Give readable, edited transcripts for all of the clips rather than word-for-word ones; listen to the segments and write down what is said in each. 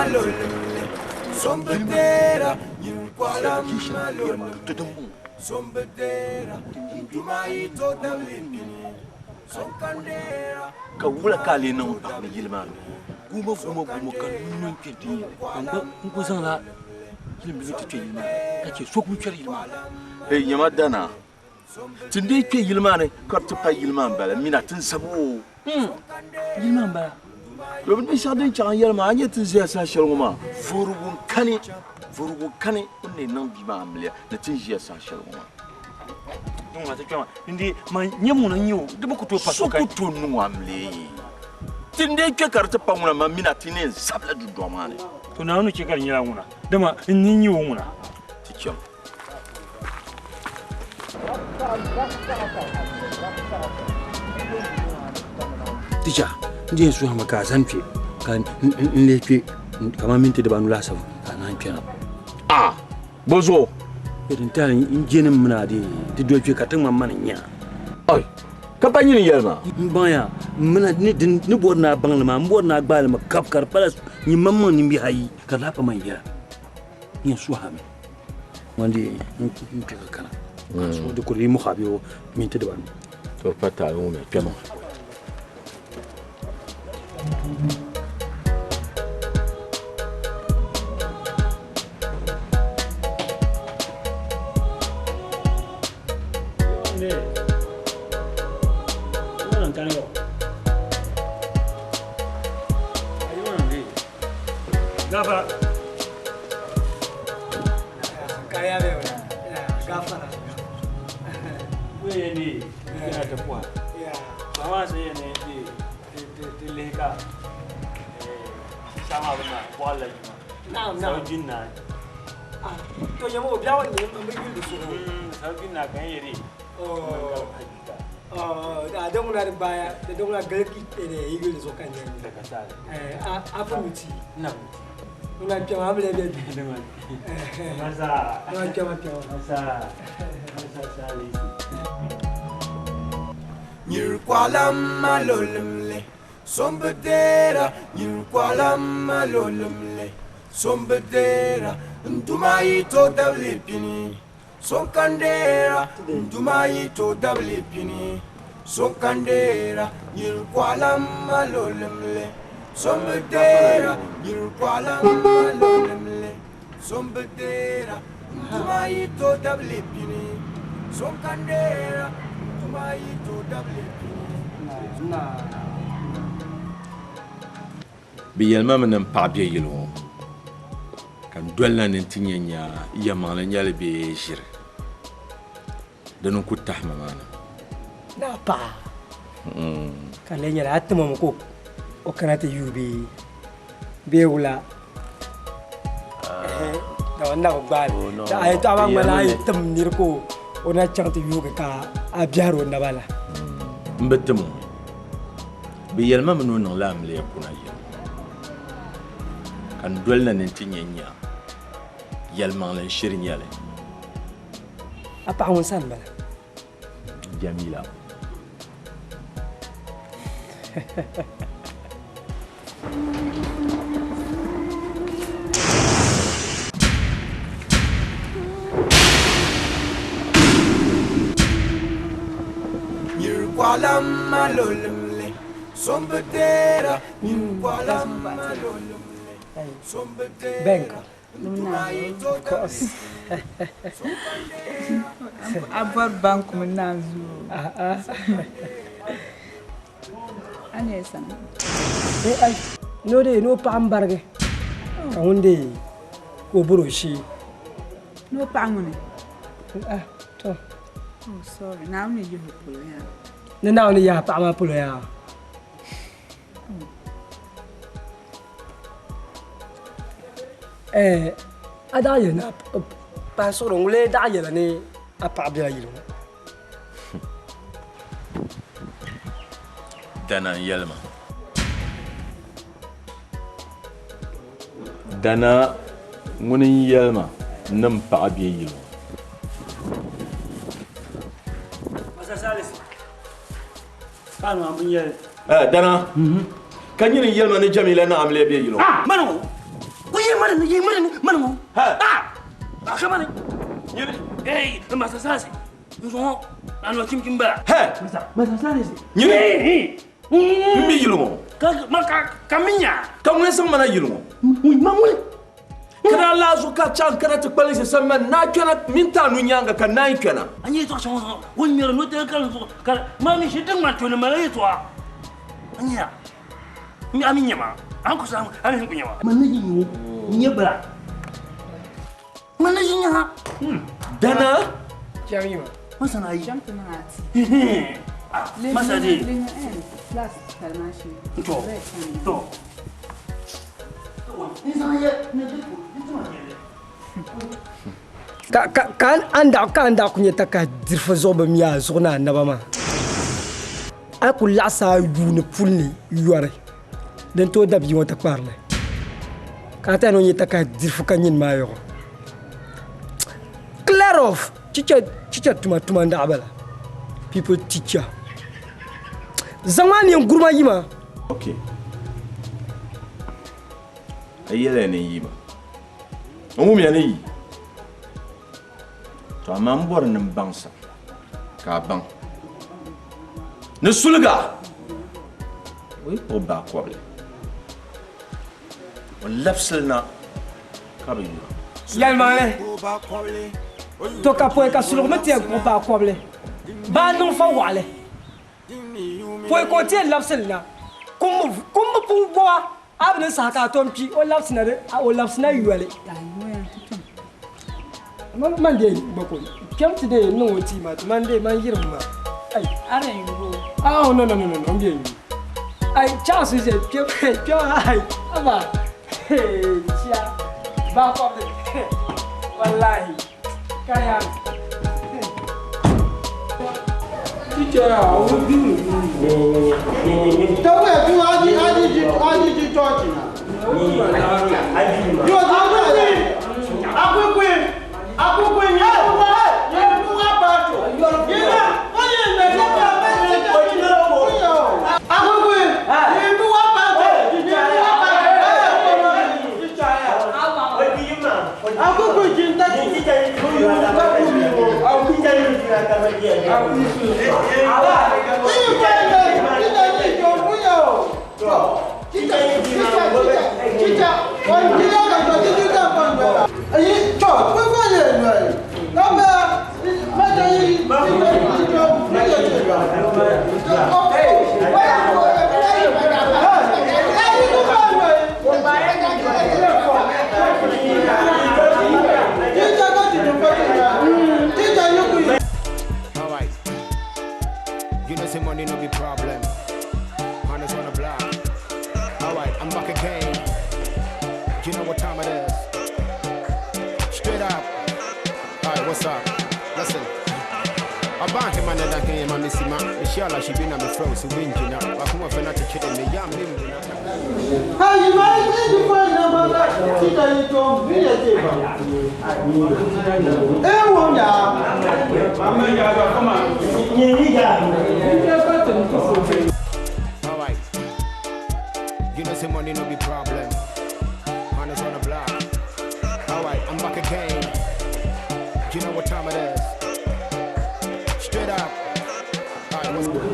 malolimli So m-bi deera nyin kɔɣila malolimli So m-bi deera n-duma yi to dabili pini So n-kan deera. Ka wula ka a lee niŋ m-pahi ni yili maa ni? Guuma guuma guuma ka n nuu kpe nti yili ka n gba n ku zaŋla yilimbila ti kpe yili maa ni ka chɛ so ku kpɛri yili maa ni. Hey nyama Dana, ti ni dii kpe yili maa ni ka di ti pa yili maa m-bala, mina ti ni zab o. Yili maa m-bala. Domin binshɛɣu din chaŋ n yɛli maa, a nya ti ni ʒiya saha shɛli ŋɔ maa, vorigu n-kani, vorigu n-kani o ni niŋ bia maa amiliya ni ti ni ʒiya saha shɛli ŋɔ maa. So ku tooi niŋ o amiliya yee. Ti ni dii kpe ka di ti pa ŋuna maa, mina ti ni yɛn zabila dundɔŋ maa ni. To Naawuni chɛ ka di nyɛla ŋuna, dama n ni nya o ŋuna. Ti chaŋ. Ticha, n di yɛn suhimi ka a zani kpe ka n lihi kpe kamani minti dibaanu laasabu ka a naan kpɛna. A! Bɔzuɣu? Din taali n je ni m mini a dee ti doli kpe ka ti ŋmani ma ni nya. Oi! Ka pa nyini yɛli ma? M baŋya, m mini a ni bɔri ni a baŋ li maa, m bɔri ni a gbaai li mi kap ka di pala nyin maŋmaŋ nimbihi ayi ka di lahi pa man yɛla. N yɛn suhimi. Ŋun di n kpe ka kana. So di kuli yi muɣi a bee minti dibanu. To pa taali ŋɔ mi kpɛma. Gafara. Kaya bɛ wala. Gafara. Wee ni yana ta kuwa. Mama sai ne ti lihi ka sama abin na bɔɣali la yuma. Naam naam. Sabi jin na. Ah, to yɛm o biɛɣu ni n bi yuli di zuɣu. Sabi jin na ka n yɛri. Oh. Oh, da da ŋuna di baaya, da da ŋuna galiki yi yuli di zuɣu ka n yɛli. Daga sari. Eh, a a furuti. Na. Ŋuna kpɛma a mi lee bɛ di. Masa. Ŋuna kpɛma kpɛma. Masa. Masa salisi. Nyiri kɔɣila malolimli So m-bi deera nyiri kɔɣila malolimli So m-bi deera n-duma yi to dabili pini So n-kan deera n-duma yi to dabili pini So n-kan deera nyiri kɔɣila malolimli So m-bi deera nyiri kɔɣila malolimli So m-bi deera n-duma yi to dabili pini So n-kan deera n-duma yi to dabili pini. Bɛ yɛli ma mi ni m paɣa be yili ŋɔ ka n dolina ni nti nya nya yɛlimaŋli n-nyɛ li bee ʒiri. Dini n-ku tahi ma maa na. Ni a paɣa ka di lee nyɛla a tim o mi ka o kana ti yuui bee bee wula? Dama n na bi gbaai li. A yɛtɔɣa maa ŋmanila a yi tim nir ka o na chaŋ ti yuugi ka a biɛhir o naba la. M bi tim o. Bɛ yɛli ma mi ni o niŋla amiliya kuna yili ka n doli na ni nti nya nya yɛlimaŋli n-shiri nya li. A paɣa ŋun sani bala? Jamila. Nyiri kɔɣila malolimli so m-bi deera Nyiri kɔɣila malolimli so m-bi deera Of course. A bɔri banku mini naanzuu. A nyɛla sani. Eh, ai, ni o dee ni o paɣa m-barigi ka ŋun dee ka o bɔri o shee. Ni o paɣa ŋuni? Ah, to. Oh, sorry. Naawuni ni yihi o polo yaa. Ni Naawuni yahi paɣa maa polo yaa. Eh, a daa yɛli ni paɣa suɣuri ŋun lee daa yɛla ni a paɣa bela yili ŋɔ. Dana n-yɛli ma. Dana ŋuni n-yɛli ma ni m paɣa be yili ŋɔ. Masa Salisu, paɣa maa m-yɛli. Eh, Dana, ka nyini n-yɛli ma ni Jamila ni amiliya be yili ŋɔ. Ah, mani o! Kamani ni yi mani mani mo. Ah! Kamani. Nyini. Hey, masa sasi. Nzo ano kim kim ba. He! Masa masa sasi. Nyini. M mi yili ŋɔ. Ka ma ka kaminya. Ka ŋuni zaŋ mana yili ŋɔ. Ma ŋuni. Kana laazu ka chaŋ kana ti kpalim ʒe sani maa naa kpɛna mini ti a nu nyaaŋa ka naai kpɛna. An yi tɔɣa shɛŋa zuɣu o ŋmɛri notɛli ka zuɣu ka maa mi shi din ŋma toli mala yi tɔɣa. An ya. Mi ami nyama. An kusa ami hin kunyama. Ma ne yi nyo. Nye bala. Ma ne yi nya. Dana. Chɛm yi ma. Masa na yi. Chɛm ti niŋ a ti. Masa de. Last kalmashi. To. To. Ka ka ka an daɣu ka an daɣu ku nyɛ takahi dirifa zuɣu bi mi a zuɣu ni a naba maa a ku laɣasi a yuuni puli ni yɔri din tooi da bia ŋɔ ti kparili ka a tɛha ni o nyɛ takahi dirifu ka nyini maa yɔɣɔ clear off chicha chicha tuma tuma n daɣu bala people teacher zaŋ maa neen gurima yima. Okay. A yɛliya ni n yi ma. N wumya ni yi. To amaa m bɔri ni m baŋ sa ka a baŋ ni suliga o yi kpuɣi baa kɔbili o labisili na ka bi yura. Yɛlimaŋli, to ka pɔi ka suligi mi ti yɛn kpuɣi baa kɔbili baa niŋ fa waɣili. Pɔi ka o ti yɛn labisili na, kum bi pun goa a bi ni saha ka a tom kpi o labisina di o labisina yoli. Man dee gba ko kpɛm ti dee niŋ o tii maa ti man dee man yirim ma ai oh no no no no n bɛ yu ai Charles ʒe kpɛm kpɛm ai aba chia ba kɔbili wallahi kaya. You know, say money no be problem. Man is on the block. Alright, I'm back again. You know what time it is. Straight up. Alright, what's up? Listen. About him and that game, I'm missing my Michelle, she been on the floor, so win, you know. I come up and not to chill me, young him. Alright. You know, say money no be problem. Man is on the block. Alright, I'm back again. You know what time it is. Straight up. Alright, what's up?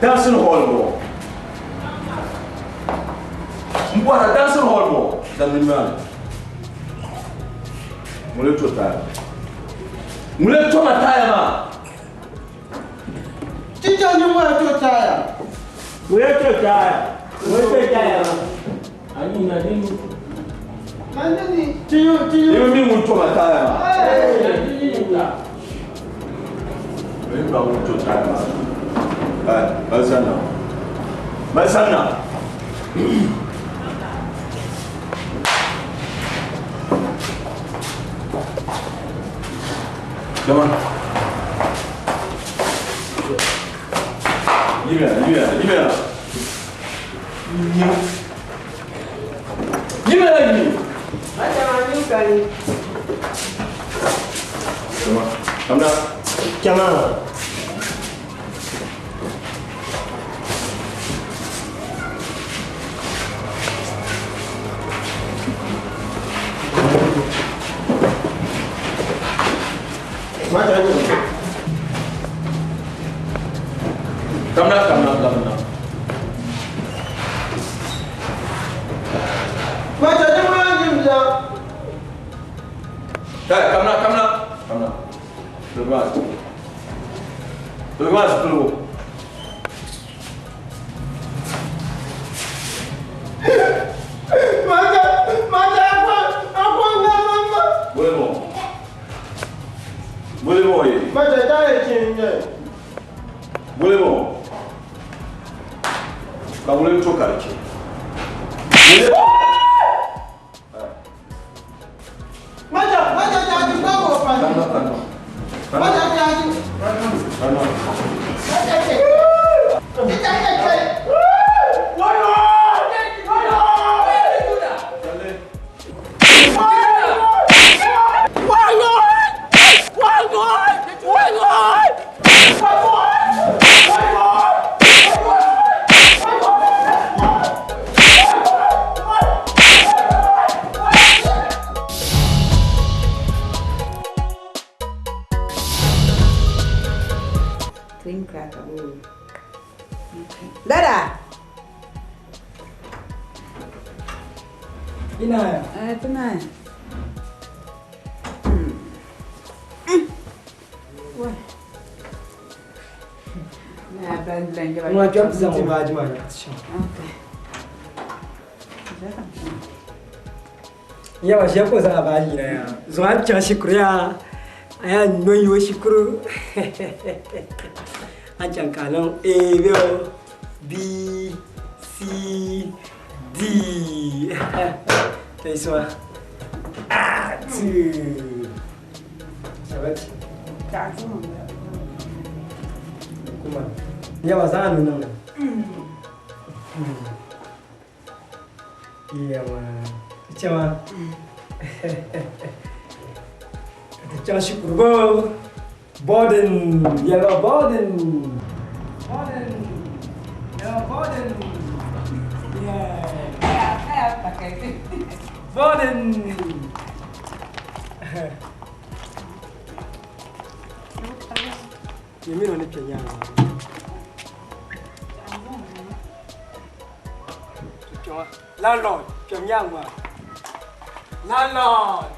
Dancing hall bo. Mbwana dancing hall bo. Dan ni Mule to taya. Mule to ma taya ma. Teacher ni mule to taya. Mule to taya. Mule to taya ma. Ani na ni. Nani tiyo tiyo. Ibi mi mule to ma taya ma. Ibi ba mule to taya ma. Eh, balsanna. Balsanna. Kpɛma. Yimiya, yimiya, yimiya. Yim. Yimiya yimi. Kpɛma. Kamina. Kpɛma. Kamina, kamina, kamina. Kai, kamina, kamina. Kamina. Tulugma. Tulugma zipiligu. Bole mo. Bole mo ye. Bole mo. Ka wuli to ka di chɛ. Bole. Kamina, kamina. Kamina. Cream cracker. Okay. Dada. Ina ya. Eh, tuna. Na ban lan gaba. Ŋa kpɛm ti zaŋ o baaji maa nyaɣi ti shɛm. Okay. Yaba shɛba ka o zaŋ a baaji yina yaa. Zuŋ a chaŋ shikuru yaa. A yaa nyo n-yo shikuru. A chaŋ ka a niŋ A bee o B C D. Ti suma. A two. Shabati. Kuma. Yaba zaŋ a nuu niŋ li. Yawa. Chama. Ti chaŋ shikuru bo. Boarding. Yellow boarding. Boarding. Yellow boarding. Yeah. Boarding. Yemino ni kpɛ nyaaŋa. Kpɛma. Landlord, kpɛ nyaaŋa. Landlord.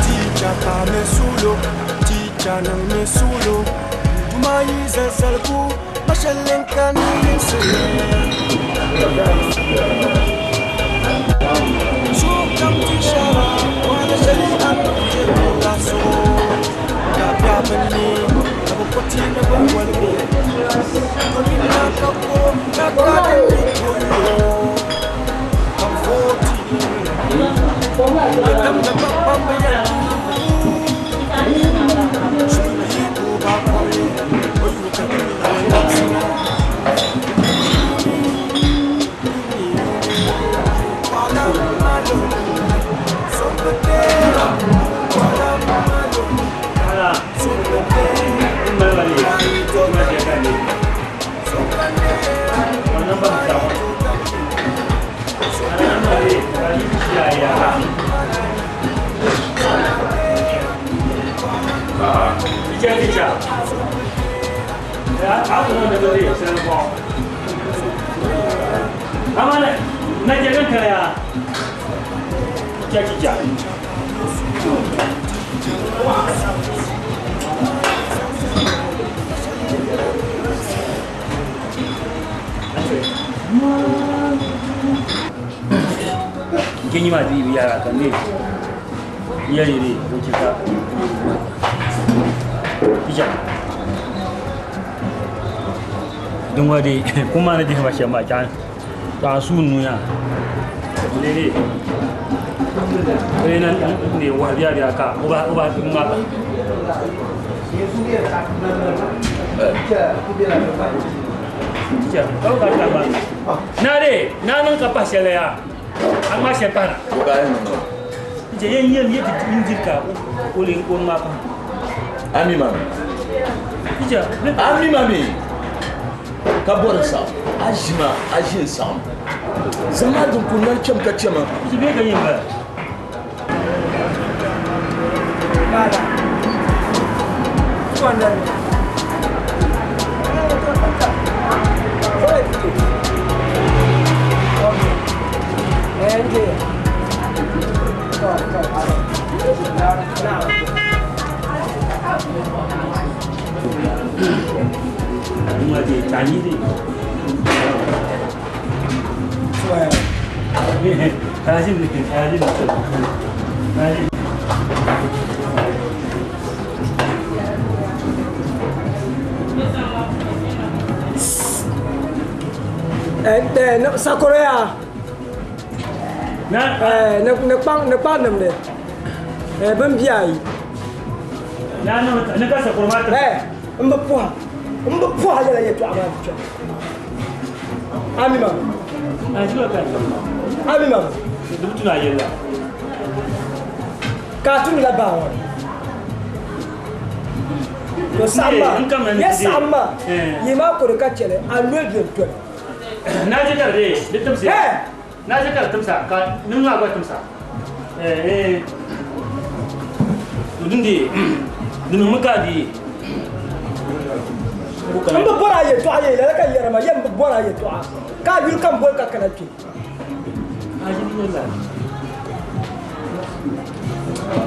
Teacher pa me sulo, teacher nang me sulo. Dumayi zalzalku, mashalin kanin sulu. So kam tishara, wala shali an jebula so. Kapya bani, nabukoti na bawalgo. Kolina kako, nakadani koyo. Kamfoti. Yadam na babambayan. Teacher, teacher. Amana, na jagan kaya. Teacher, teacher. Kenyi ma di yara kan ne. Yeri ne ko kika. Teacher. Don wa de kuma na di ma shema kan. Ta su nu ya. Ne ne. Ne na ne wa biya biya ka uba uba ma ba. Teacher, kau ka ta ba. Na de, na nan ka pa shele ya. Amma she para. Ko ka yin no. Teacher, yen yen ye ti injir ka o le ko ma pa. Ami mami. Teacher, Ami mami. Ka bɔri sa. A ʒima a ʒi n saɣam. Zama din ku noli chɛm ka chɛma. Teacher, be ka yin ba. Nada. Tuwa Ma de tani de. Azim azim azim. Eh, sakoro ya. Na Eh, ne ne kpang ne kpang nem de. Eh, ben biya yi. na na na ka sakoro ma ta. Eh, mba puha. Mba puha yɛla yɛltɔɣa maa ni Ami ma. Azim ka. Ami ma. Dubu tuna yella. Ka tun la baa ŋɔ. To saɣam n kam na maa, ni ya ti saɣam maa, Eh. yi maa kɔri ka chɛli, a loli biɛni toli. Na je kar de, de tumsi. Eh. Na je kar tumsa ka nin ma gwa tumsa. Eh eh. To din de din mu ka di. N bi bɔra a yɛltɔɣa yɛ lala ka yɛra maa, yɛn bi bɔra a yɛltɔɣa. Ka a yuli kam boli ka kana kpɛ. Azim yella.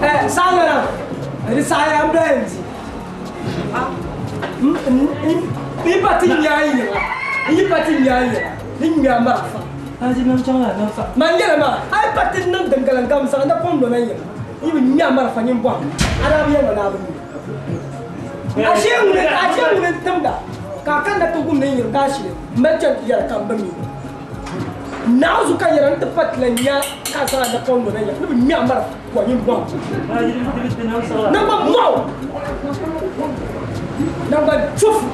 Eh, saɣa di saɣa ya n bila yɛn di. N yi pa ti nya n yiŋa, n yi pa ti nya n yiŋa, ni ŋmɛ a marafa. Azim nam changa nam sa. Man yɛlɛ maa, a yi pa ti niŋ dingaliŋ kam zaŋ na pɔŋ lona yiŋa, n yi bi ŋmɛ a marafa nyin bɔhim, a daa bi yɛli ma ni a bi ŋmɛ. Ashe ŋuni ashe ŋuni n timda ka a kanna ti wum ni n yiri ka a shee n mali chɛni ti yɛra ka n bi mi. Naazu ka yɛra n ti pa ti la nya ka a zaŋ a napɔŋ lona yiŋa ni bi ŋmɛ a marafa wa nyin bɔhim. Azim de nam sa. Nangban mɔɣu nangban tufu.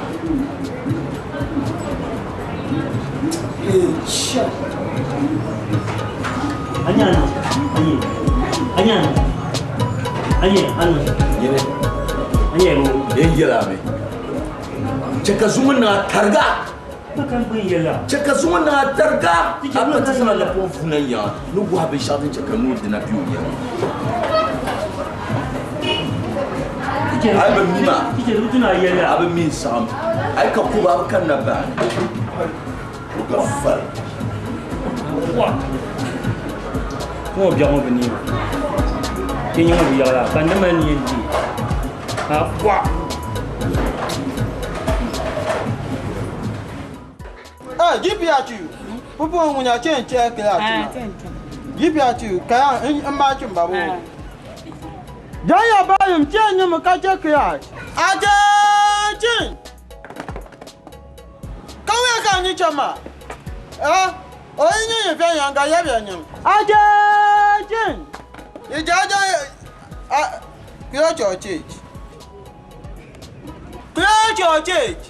Eh, sha. Anya no. Anyi. Anya no. Anyi anu. Yene. Anyi ro. Yen yɛla mi. Chɛ ka zuŋɔ na targa. Ba kan bin yella. Chɛ ka zuŋɔ na targa. A pa ti zaŋ napɔŋ vuna yaŋa ni gɔhi binshɛɣu din chɛ ka nuu dina bɛ o yaŋa. Ai bi mi maa. Teacher, du tuna yella. A bi mi n saɣam. Ai ka kuba a bi kanna baani. O ka fali. Wa. Ko biya mo bini. Ke nyi mo biya la kan de man yen di. Ha wa. Eh, GPHU. Pupu ŋunya chen che kila Ah, tu. GPHU kaya n ma chun babu. Janya bayim chen nyim ka che kiya. Aje chin. Kawe ka ni chama. Eh, o yin yin fe yan ga ye be nyim. Aje chin. Ija ja a kiyo cho chich. Kiyo cho chich.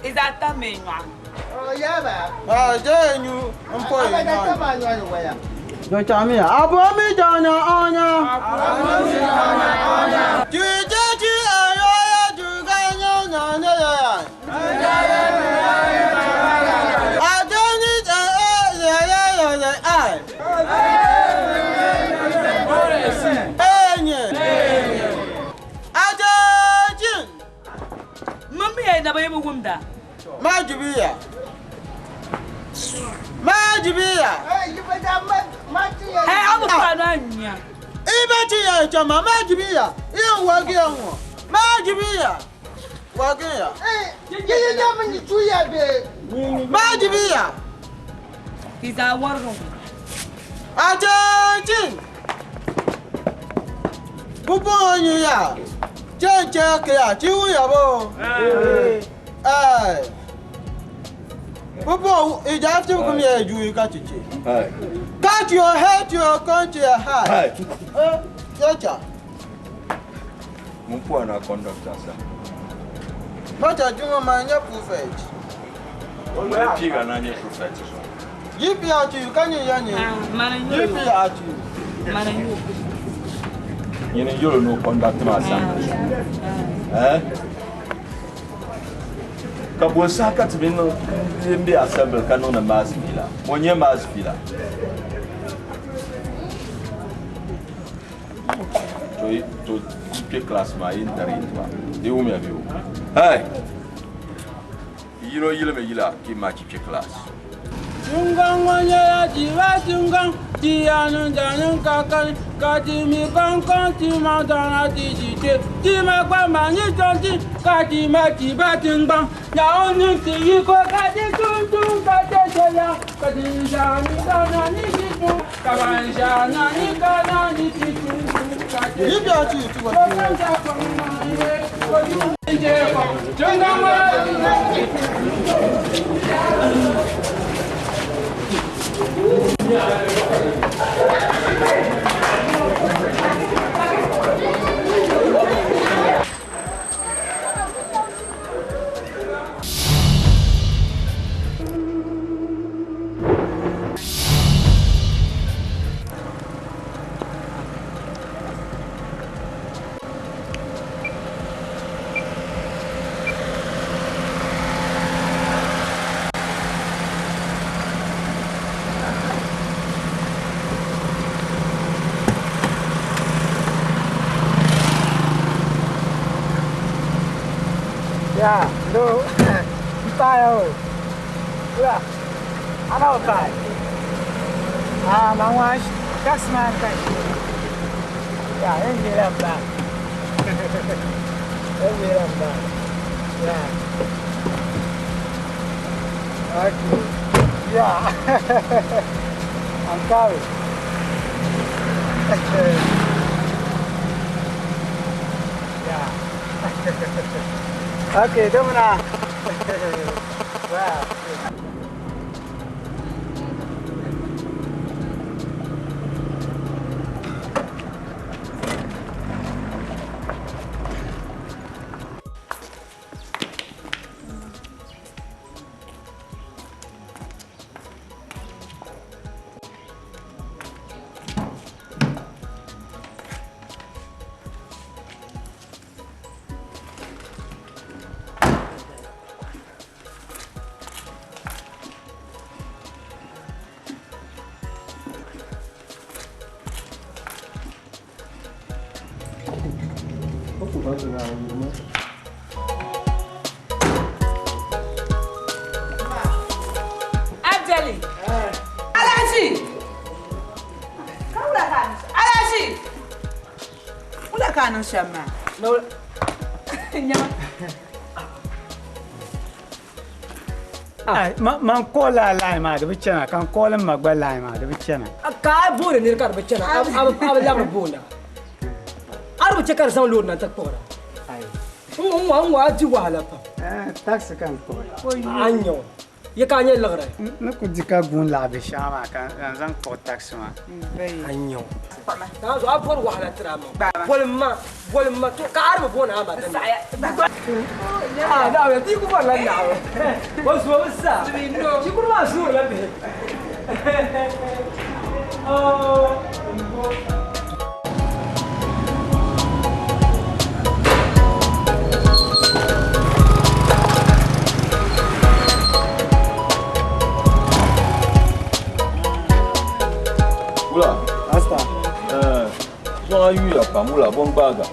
Is that the main one? Ah, je nyu mpo yi. Yo chami abo mi janya anya. Ju je ju ayo ya ju ga nya nya nya ya. A je ni e e ya ya ya ya ai. E nye. A je daba yi bi wumda. Majibiya. Majibiya. Hey, abu pa na nya. Ibe chi ya chama majibiya. Iyan wagi yan wo. Majibiya. Wagi ya. Majibiya. Kiza wargo. Ajeji. Bubu onye ya. Chen che ke ya chi wu ya bo. Eh. Bubu ija ti ku mi eju ka chichi. Hey. Cut your head to your country heart. Hey. Eh, yacha. Mun puwa na conductor sa. Macha jungo ma nya prefect. Wani piga na nye prefect so. GP atu you can ya ni. Mana nyo. GP atu. Mana nyo. Nyini yolo no conductor ma assembly. Eh? Ka bo sa ka ti bi niŋ n be assembly ka niŋdi mass fila. O nyɛ mass fila. To yi to yi kpe class maa yi ni dari yi tiba. Di wumya bee o? Hey! Yino yilimi yila ka yi maachi kpe class. Tungan ŋɔ nyɛla diba tungan tiya ni dani ka kani ka ti mi kɔnkɔn ti ma dana ti di te ti ma gba ma ni tɔn ti ka ti ma ti ba tingban yawo ni ti yi ko ka ti tun tun ka te sɛya ka ti sa ni ka na ni ti tun ka ba n sa na ni ka na ni ti tun tun ka te. Yi bi a ti tu wa. Ko kan ta kɔn ma ye ko ju ni je kɔ tungan ŋɔ nyɛla Ya, do. Mpaya o. Ya. Ana o pai. Ah, ma wa taxi man kai. Ya, en la ba. En la ba. Ya. Okay. Ya. I'm coming. Yeah. Okay, Domina. Wow. Abdali. Alaji. Alaji. Wula ka niŋ shɛm maa? Nyama. Ai, man call a line maa di bi chana ka n call ma gba line maa di bi chana. Ka a booni niri ka di bi chana a bi labiri boona. A di bi che ka di zaŋ loori na n-ti kpuɣira. N wa a di wahala pam. Taxi ka n kpuɣi. A nya o. Ye ka a nyɛ liɣiri. Ni ku di ka guun laɣi shɛŋa maa ka n zaŋ kpuɣi taxi maa. A nya o. Daa zuɣu a bɔri wahala tiri a ma. Boli ma, boli ma to ka a di bi booni a ma dinni. Ah, naawuni ti ku bɔrila naawuni. O zuo bi sa. Shikuru maa zuurila bihi. Oh, mbo. Wula. Asta. Eh, zuŋa yuya pam wula bɔ n-gbaaga.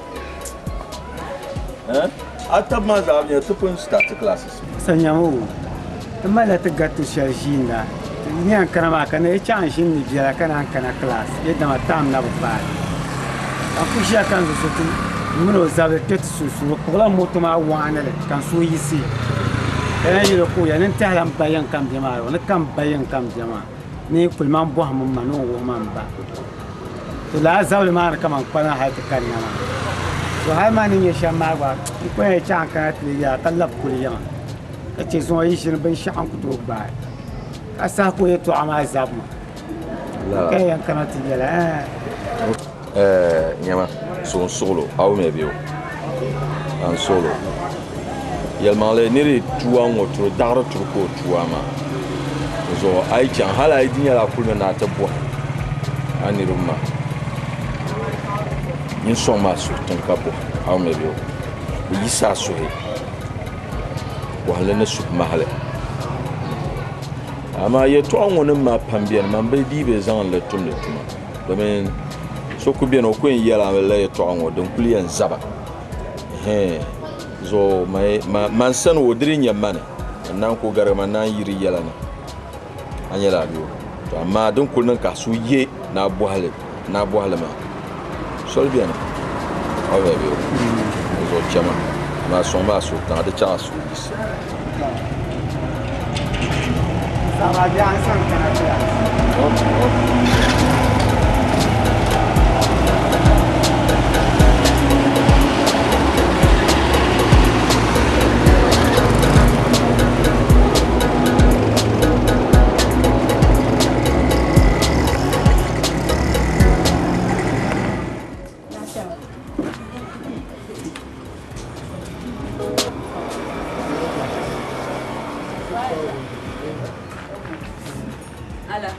Eh? A taba maa zaa nyɛ ti pun start classes. Sanyamo, ti malila ti gariti shɛli ʒiinda. Ni yɛn kana maa ka na yi chaŋ ʒini ni biɛla ka naan kana class bee dama time na bi paai. Ka n kuli ʒiya ka n zuɣuso ti m mini o zabili kpe ti sunsuuni o kpuɣila moto maa waɣinili ka n suhu yiɣisi ka na yɛl o ka o yɛli ni n tɛhila m ba yiŋ ka m be maa zuɣu ni ka m ba yiŋ ka m be maa ni yi kuli man bɔhimi m ma ni o wuhi ma m ba. To lala zabili maa ni kaman kpana hali ti kanna maa. To hali maa ni nyɛ shɛm maa gba n kuli yɛn chaŋ kana ti lee yɛla ka labi kuli yiŋa ka che zuŋɔ yi ʒini binshɛɣu n ku tooi gbaai ka saha ka o yɛtɔɣa maa zabi ma ka yɛn kana ti yɛla ɛɛ nyama so n suɣulo a wumya bɛ o a n suɣulo yɛlimaŋli niri tuwa ŋɔ turi daɣari turi ka o tuwa maa zuɣu a yi chaŋ hali a yi di nyɛla a kulimi ni a ti bɔhi a niriba maa nyin sɔŋ maa suhi tiŋ ka bɔhi a wumya bɛ o bi yisa a suhi bɔhili ni suhu mahali amaa yɛltɔɣa ŋɔ nim maa pam biɛni man bi dii bi zaŋ li tumdi tuma domin so ku biɛni o ku yɛn yɛla la yɛltɔɣa ŋɔ din kuli yɛn zaba zuɣu man sani o diri nyɛ mani n naan ku garigi man naan yiri yɛla ni a nyɛla a bia to amaa din kuli niŋ ka so ye ni a bɔhili ni a bɔhili maa soli biɛni a bɛ bɛ o zuɣu chɛma amaa sɔŋ maa suhu tiŋa di chaŋ a suhu yiɣisi. Ala.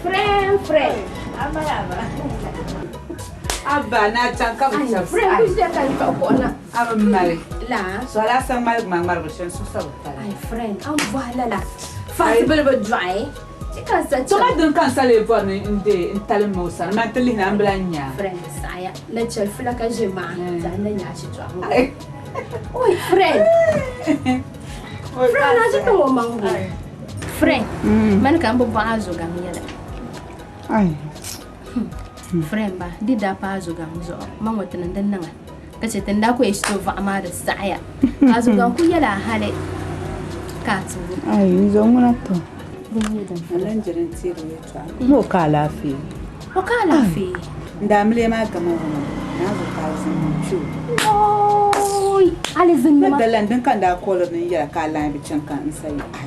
Friend, friend. Abba na chaŋ ka bi chɛbisi. Friend, ku ʒiya ka n kpaɣi kuɣu na. A bi mali. La. So alasan ŋmaligi maa ŋmarigu shɛli suhu bi pala. Ai friend, an bɔhi lala. Faasi bili bi dɔɣi. Ti ka sa To ka din ka n sa lee bɔri ni n dee n talim ma o sani man ti lihi na n bila n nyaa. Friend, saɣaya. Na chɛli fula ka ʒe maa. Zaa na nyaa shitɔɣu ŋɔ. Oi, friend. Friend, a ʒi niŋ o maŋ gu. Friend, mani ka n bi bɔhi a zogaŋ yɛla. Ai. Friend ba, di daa paai zogaŋ zuɣu, ma ŋɔ ti niŋ din niŋa. Ka chɛ ti ni daa ku yɛn shito vaɣu maa di saɣaya. Ka a zogaŋ ku yɛli a hali ka a ti wum. Ai, n zo ŋuna to. Din nyɛ din N lan jiri n teeri o yɛltɔɣa. Ŋɔ ka alaafee. O ka alaafee. N daa miliya maa gama wuma naa zo ka alizin nim kpe o. Oi, alizin nima. Ni dalan din ka n daa kooliri ni n yɛla ka a lahi bi chaŋ ka n sa yi ai.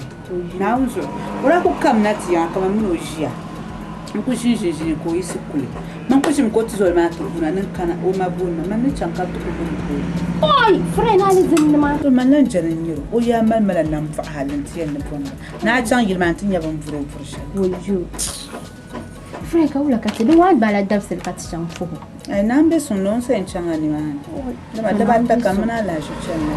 Naawuni zuɣu o daa ku kamina ti yaŋa kaman mini o ʒiya. N ku ʒini ʒini ʒini ka o yiɣisi kuli. Man ku ʒimi ka o tizɔli maa ti guuna ni n kana o ma booni ma, man ni chaŋ ka ti ku bini booni. Oi, friend alizin nima. To man lan jɛni n nyɛri o, o yaa mali ma la nambɔɣu hali nti yɛn ni bɔŋɔ. Ni a chaŋ yili maa nti nya bɛ ni vuri o vuri shɛli. Wayo. Friend ka wula ka ti di waan gbaala dabisili ka ti chaŋ puhi o. Ai, naa m-be suŋ ni o ni sa yɛn chaŋ a nimaani. Dama daba ata ka m mini alahiʒi chani na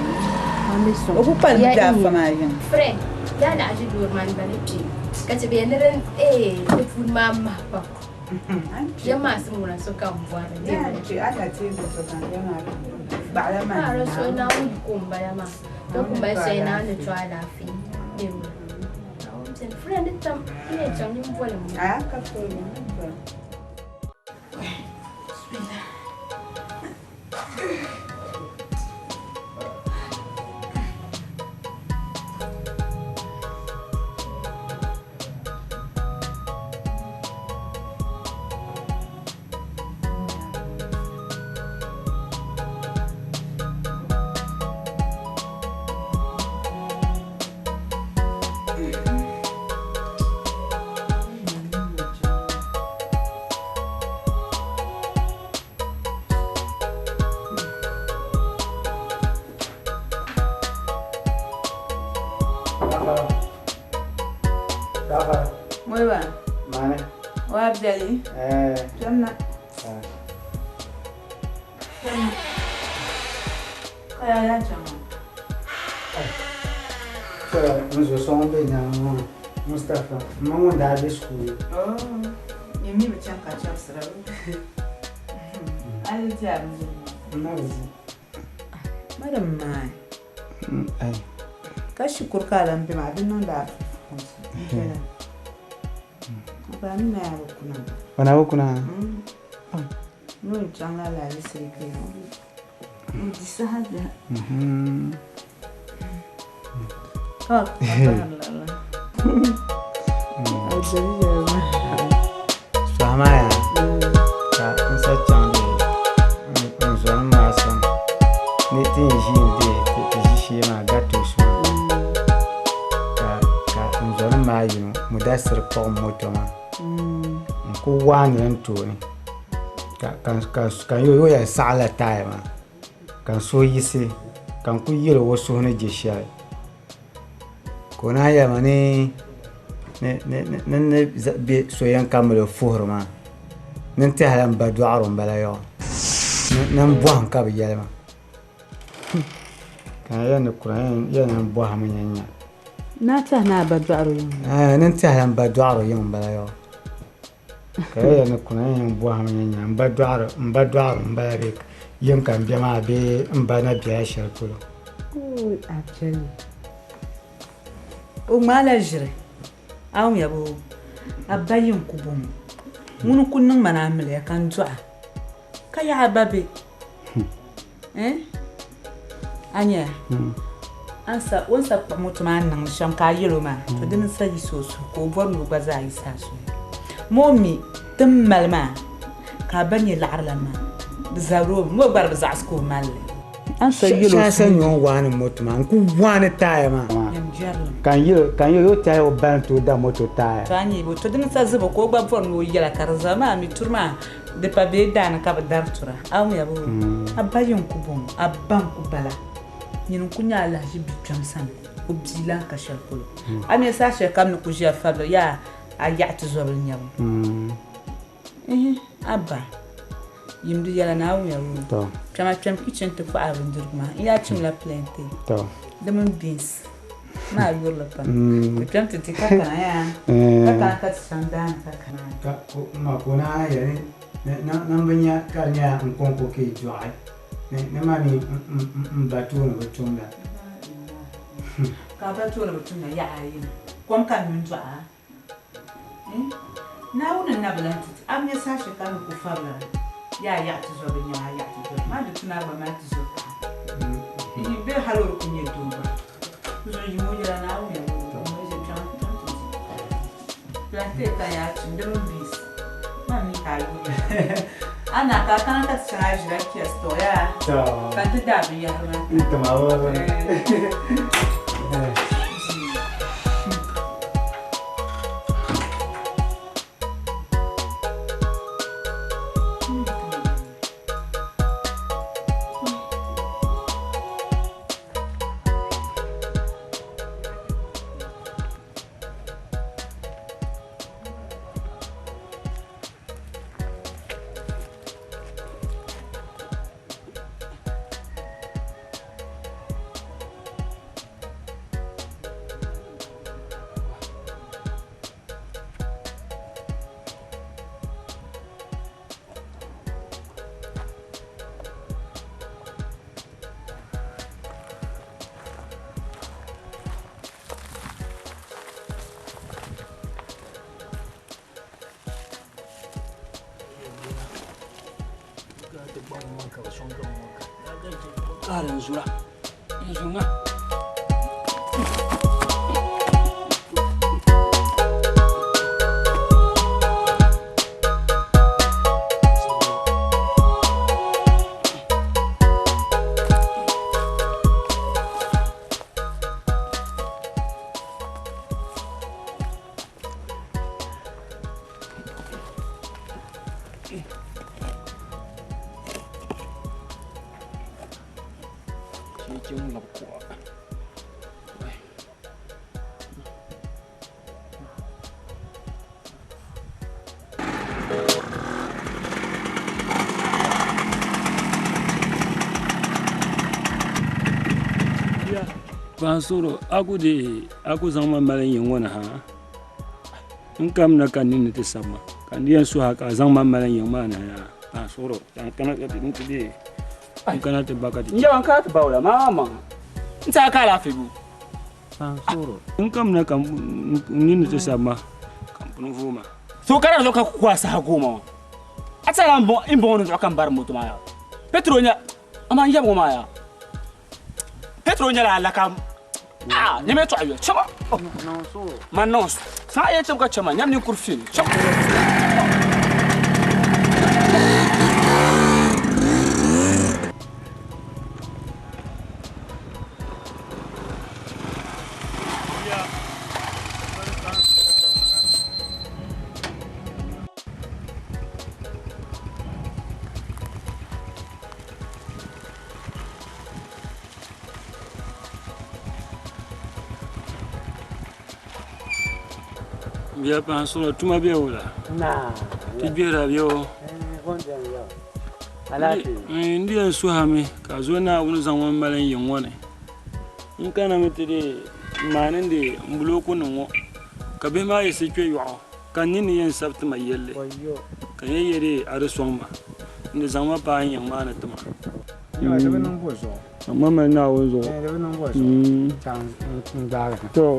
ni. O ku kpalim be afa maa yiŋ. Friend, yaa alahiʒi doori maa n-bala kpe ka ti be ni din eh di puuni maa mahi pam. Ya maa si ŋuna sokam bɔri ni. Paɣa so Naawuni yiko m-bala maa. Ka ku mali shɛli naa ni to alaafee. Friend tam n yɛn chaŋ nyin boli m ma. Maani. Wa biɛli. Eh. Kpɛmna. Kpɛmna. Ka yaa yaa chaŋ maa? Kpɛla n zo so ŋun be nyaanga ŋɔ Mustapha, m ma ŋun daa be school. Oh, nyɛ mi bi chaŋ ka chɛbisira o. A yi di a bindirigu maa. N na bi di. Madam maai. Ai. Ka shikuru ka a lan be maa, di niŋdi a fukumsi. N viɛla. A gba mi na yaa bi kuna. O na bi kuna? Ni o chaŋla laalisiri ka ya o di saha biɛhi. Ka a bahiri la. A doli yɛli maa. Sɔhi maa yaa ka n sa chaŋ n zɔnim maa sani ni ti yɛn ʒiini ti ʒi shee maa garitosi maa ka n zɔnim maa yino Mudasiri kpuɣi moto maa n ku waanila n tooni ka n yɛli o yɛn saɣala taaya maa ka n suhu yiɣisi ka n ku yɛl o suhu ni je shɛli ka o naan yɛli ma ni ni ni bɛ so yɛn ka mali o fuhiri maa ni n tɛhila n ba dɔɣiro n bala yɔɔ ni n bɔhim ka bi yɛli ma ka n yɛli ni kura yɛli ni n bɔhimi nya nya Ni a tɛhi ni a ba dɔɣiro yiŋ ni n tɛhila n ba dɔɣiro yiŋ n bala yɔɔ ka yɛli ni kuna yɛn bɔhimi nya nya n ba dɔɣiro n ba dɔɣiro n bala bee yiŋ ka n be maa bee n ba na bela shɛli polo. Ooi a piɛli o ŋmaala ʒiri a wumya boo a ba yiŋ ku bɔŋɔ ŋuni n-ku niŋ ma ni amiliya ka n dɔɣi ka yaɣi a ba be Eh? A nya a ni sa o ni sa kpuɣi moto maa niŋ li shɛm ka a yɛl o maa to dini n-sa yiɣisi o suhu ka o bɔri ni o gba zaa yiɣisi a suhu. Ma o mi ti ni mali maa ka a ba nyɛ laɣirilan maa di zabiri o mi ma o gba di bi zaɣisi ka o mali li. A ni sa yɛl o Shɛli sa suhu nyɛ o ni waani moto maa n-ku waani taaya maa. Nyam jɛrilim. Ka n yɛl o tɛhi o ba ni tooi da moto taaya. To a nya bɛ to dini sa zibo ka o gba bɔri ni o yɛla ka di zaba maa mi turi maa Di pa bee daani ka bɛ dari tura. A wumya boo? A ba yi n-ku bɔŋɔ, a ba n-ku bala. Nyini n-ku nyɛ alahiʒi bikpɛm sani, o bia lan ka shɛli polo. A mi saha shɛli kam ni ku ʒiya fabili yaa a yaɣi ti zɔbili nyabu. Ihi, a ba, yim di yɛla ni a wumya boo? Kpɛma kpɛm kichin ti kpahi a bindirigu maa. N yaa chimla plantain di mini beans maa yurili pam. Ti kpɛm ti di ka kana yaa, ka kana ka ti chaŋ daani ka kana. Ka ma ka o naan yɛli ni ni n bi nya ka di nyɛla n kɔŋko ka yi dɔɣi ni ma mi m ba tooni bi tumda. Ka a ba tooni bi tumda yaɣa ayi ni, kom ka n nyu n-dɔɣi a. Naawuni n-na bi lan ti ti a mi saha shɛli ka a ni ku fabila yaa yaɣi ti zɔbi nyaŋ a yaɣi ti zɔbi maa di tu ni a gba mali ti zo paɣa. Ihi bee hal o di ku nyɛ doo gba. N zuɣu yim o yɛla Naawuni ya ŋɔ o ʒe kpiɔŋ kpiɔŋ ti di. Plantain ka yaa chim di mini beans man mi ka a yuri a na ka a kana ka ti chaŋ a ʒira kpɛ store yaa ka n ti daa binyahari maa. N tim a Paɣasoro a ku deei a ku zaŋ ma mali n yiŋ ŋɔ ni ha n kamina ka n ninni ti sabi ma ka n di yɛn suhi a ka a zaŋ ma mali n yiŋ maa ni ha yaa paɣasoro ka n kana ka ti deei n kana ti ba ka ti N yaba n kana ti ba wula maa maŋa n ti a ka alaafee bo. Paɣasoro n kamina ka n ninni ti sabi ma ka n pun vooi ma. So ka di zuɣu ka ku a saha gooma ŋɔ a tɛhila n bɔŋɔ ni zuɣu ka n bari moto maa yaa petro nya amaa n yaba ŋɔ maa yaa. Petro nyɛla alaka ah nyɛmɛ tɔɣa yɔ chɛma man niŋ saa yɛ chɛm ka chɛma nyɛm ninkuri fili chɛm Bia paɣa sɔŋɔ tuma bɛ o la ti gbihira bɛ o n di yɛn suhimi ka zo Naawuni zaŋ ŋɔ mali n yiŋ ŋɔ ni n kanami ti di maanindi n bulooku nim ŋɔ ka bihi maa yiɣisi kpɛ yoɣu ka n ninni yɛn sabi tima yɛlli ka n yɛn yɛ dee a di sɔŋ ma n di zaŋ ma paai n yiŋ maa ni tima. Ka ma mali Naawuni zuɣu. To.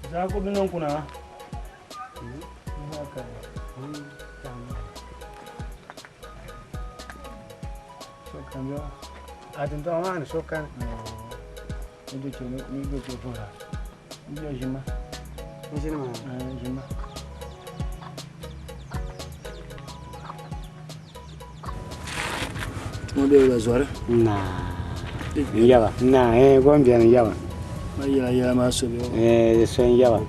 Za ku bi niŋ kuna? A dundɔŋ maa ni so kani. N ʒini maa. Tuma bɛ la zɔri. Naa. N yaba. Naa eh gom bɛni n yaba. Ma yɛla yɛla maa so bɛ. Eh di so n yaba.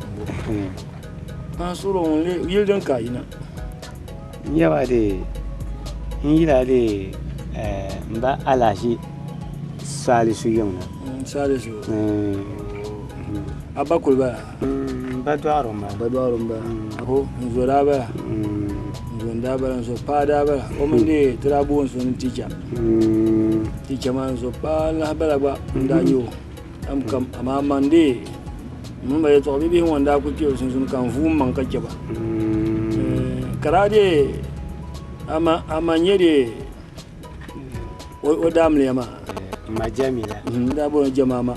Paɣa soro ŋun le yili din ka yina. N yaba de n yila de eh n ba alahi Salisu yiŋ na. Salisu. A ba kuli bala? N ba dɔɣiri n bala. Ba dɔɣiri n bala. Ho n zo daa bala. N zo n daa bala n zo paa daa bala. O mini de ti daa booni so ni ticha. Ticha maa n zo paa lahi bala gba n daa nyɛ o. Am kam amaa man de n ba yɛltɔɣa bibihi ŋɔ n daa kuli kpe bɛ sunsuuni ka n vuui m maŋ ka chɛ ba. Ka daa de ama ama nyɛ de o daamiliya maa. Ma Jamila. N daa booni Jamaama.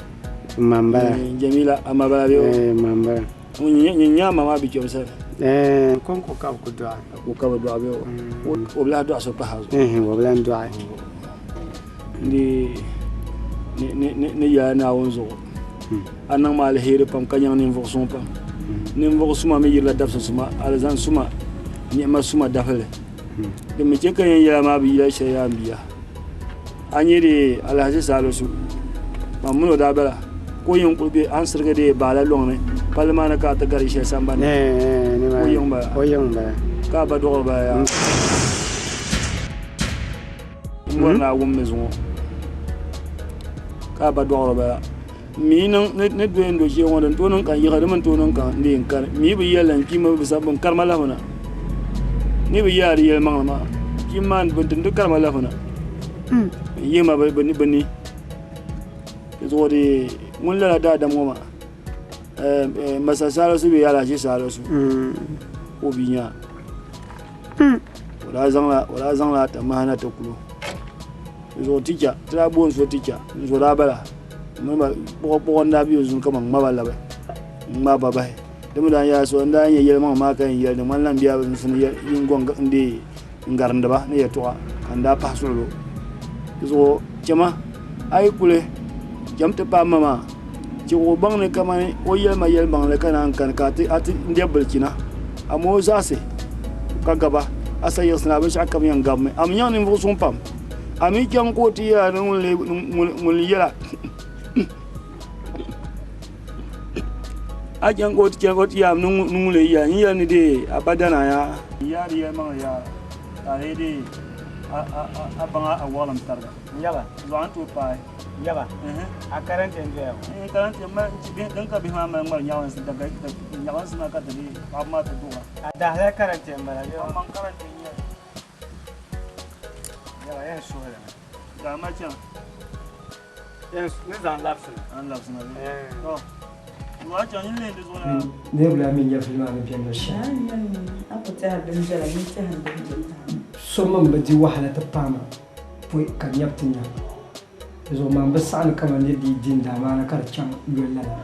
Ma n bala. Jamila ama bala bɛ o. Ma n bala. Ŋun nyɛ ama maa bi kpɛm sani. Konko ka bi ku dɔɣi. Ko ka bi dɔɣi bɛ o. O bi lahi dɔɣi so pahi a zuɣu. O bi lahi dɔɣi. Ni ni yɛla Naawuni zuɣu a niŋ ma aliheri pam ka nyaŋ ninvuɣ suŋ pam. Ninvuɣ suma mi yirila dabisi suma, alizan suma, ni'ima suma dahili. Din mi chɛ ka yɛn yɛla maa bi yila shɛli yaa m bia. A nya dee Alhaji Salisu, man min o daa bala, ka o yiŋ kuli be a ni sirigi dee baala lɔŋ ni palli maa ni ka a ti gari shɛli sambani ni. O yiŋ bala. O yiŋ bala. Ka a ba dɔɣiri bala yaa. N bɔri ni a wum mi zuŋɔ ka a ba dɔɣiri bala. Mi niŋ ni doya n do ʒiya ŋɔ din tooi niŋ ka n yiɣi di mini tooi niŋ ka n dee n kani. Mi bi yɛli n kpiimba bi sabi bin karima lahi na. Ni bi yɛla di yɛlimaŋli maa kpiimba maa bin tim di karima lahi na. N yihi ma bi ni. Di zuɣu di ŋun lala daadam ŋɔ maa Masa Salisu bee Alhaji Salisu o bia nya. O daa zaŋla o daa zaŋla atamaha na ti kulo. Di zuɣu ticha ti daa booni so ticha n zo daa bala. Kpuɣa kpuɣa n daa bɛ o zuɣu kaman ŋmaba labi n ŋmaai ba bahi. Di mi daa nyɛla so n daa nyɛ yɛlimaŋli maa ka yɛn yɛli di ŋmanila n bela binsini n gɔŋ n deei n garindi ba ni yɛltɔɣa ka n daa pahi suɣulo. Di zuɣu chama a yi kuli cham ti paai ma maa chɛ ka o baŋ ni kamani o yɛli ma yɛlimaŋli ka naan kani ka a ti lɛbi bilichina amaa o zaɣisi ka gaba a sa yiɣisina binshɛɣu kam yɛn gabimi a mi nyaŋ ninvuɣ suŋ pam a mi chaŋ ka o ti yɛla ni ŋun yɛla a chaŋ ka o ti chaŋ ka o ti yɛla ni ŋun lee yɛla n yɛli ni dee a ba dana yaa yaa di yɛlimaŋli yaa ka a lee dee a baŋ a wɔɣilim tariga Yaba. Zuɣu a ni tooi paai. Yaba. A karante n-doya ŋɔ. N karante m mali din ka bihi maa mali ŋmari nyaɣilinsi daga nyaɣilinsi maa ka ti dii paɣaba maa ti duɣira. A dahila karante m-bala bee? Maŋmaŋ karante n-nyɛ li. Yaba yɛn suhili mi. Daa ma chaŋ. Yɛn ni zaŋ labisina. A ni labisina bee? To. Zuɣu a chaŋ nyin leei di zuɣu na. Niriba mi nya fili maa ni beni luɣ shɛli. A ku tɛhiri din viɛla mini tɛhiri din be So mi m-bi di wahala ti paai ma pɔi ka nyabu ti nya. Di zuɣu maa m bi saɣi ni kaman nir dii di n daamaana ka di chaŋ yoli lala.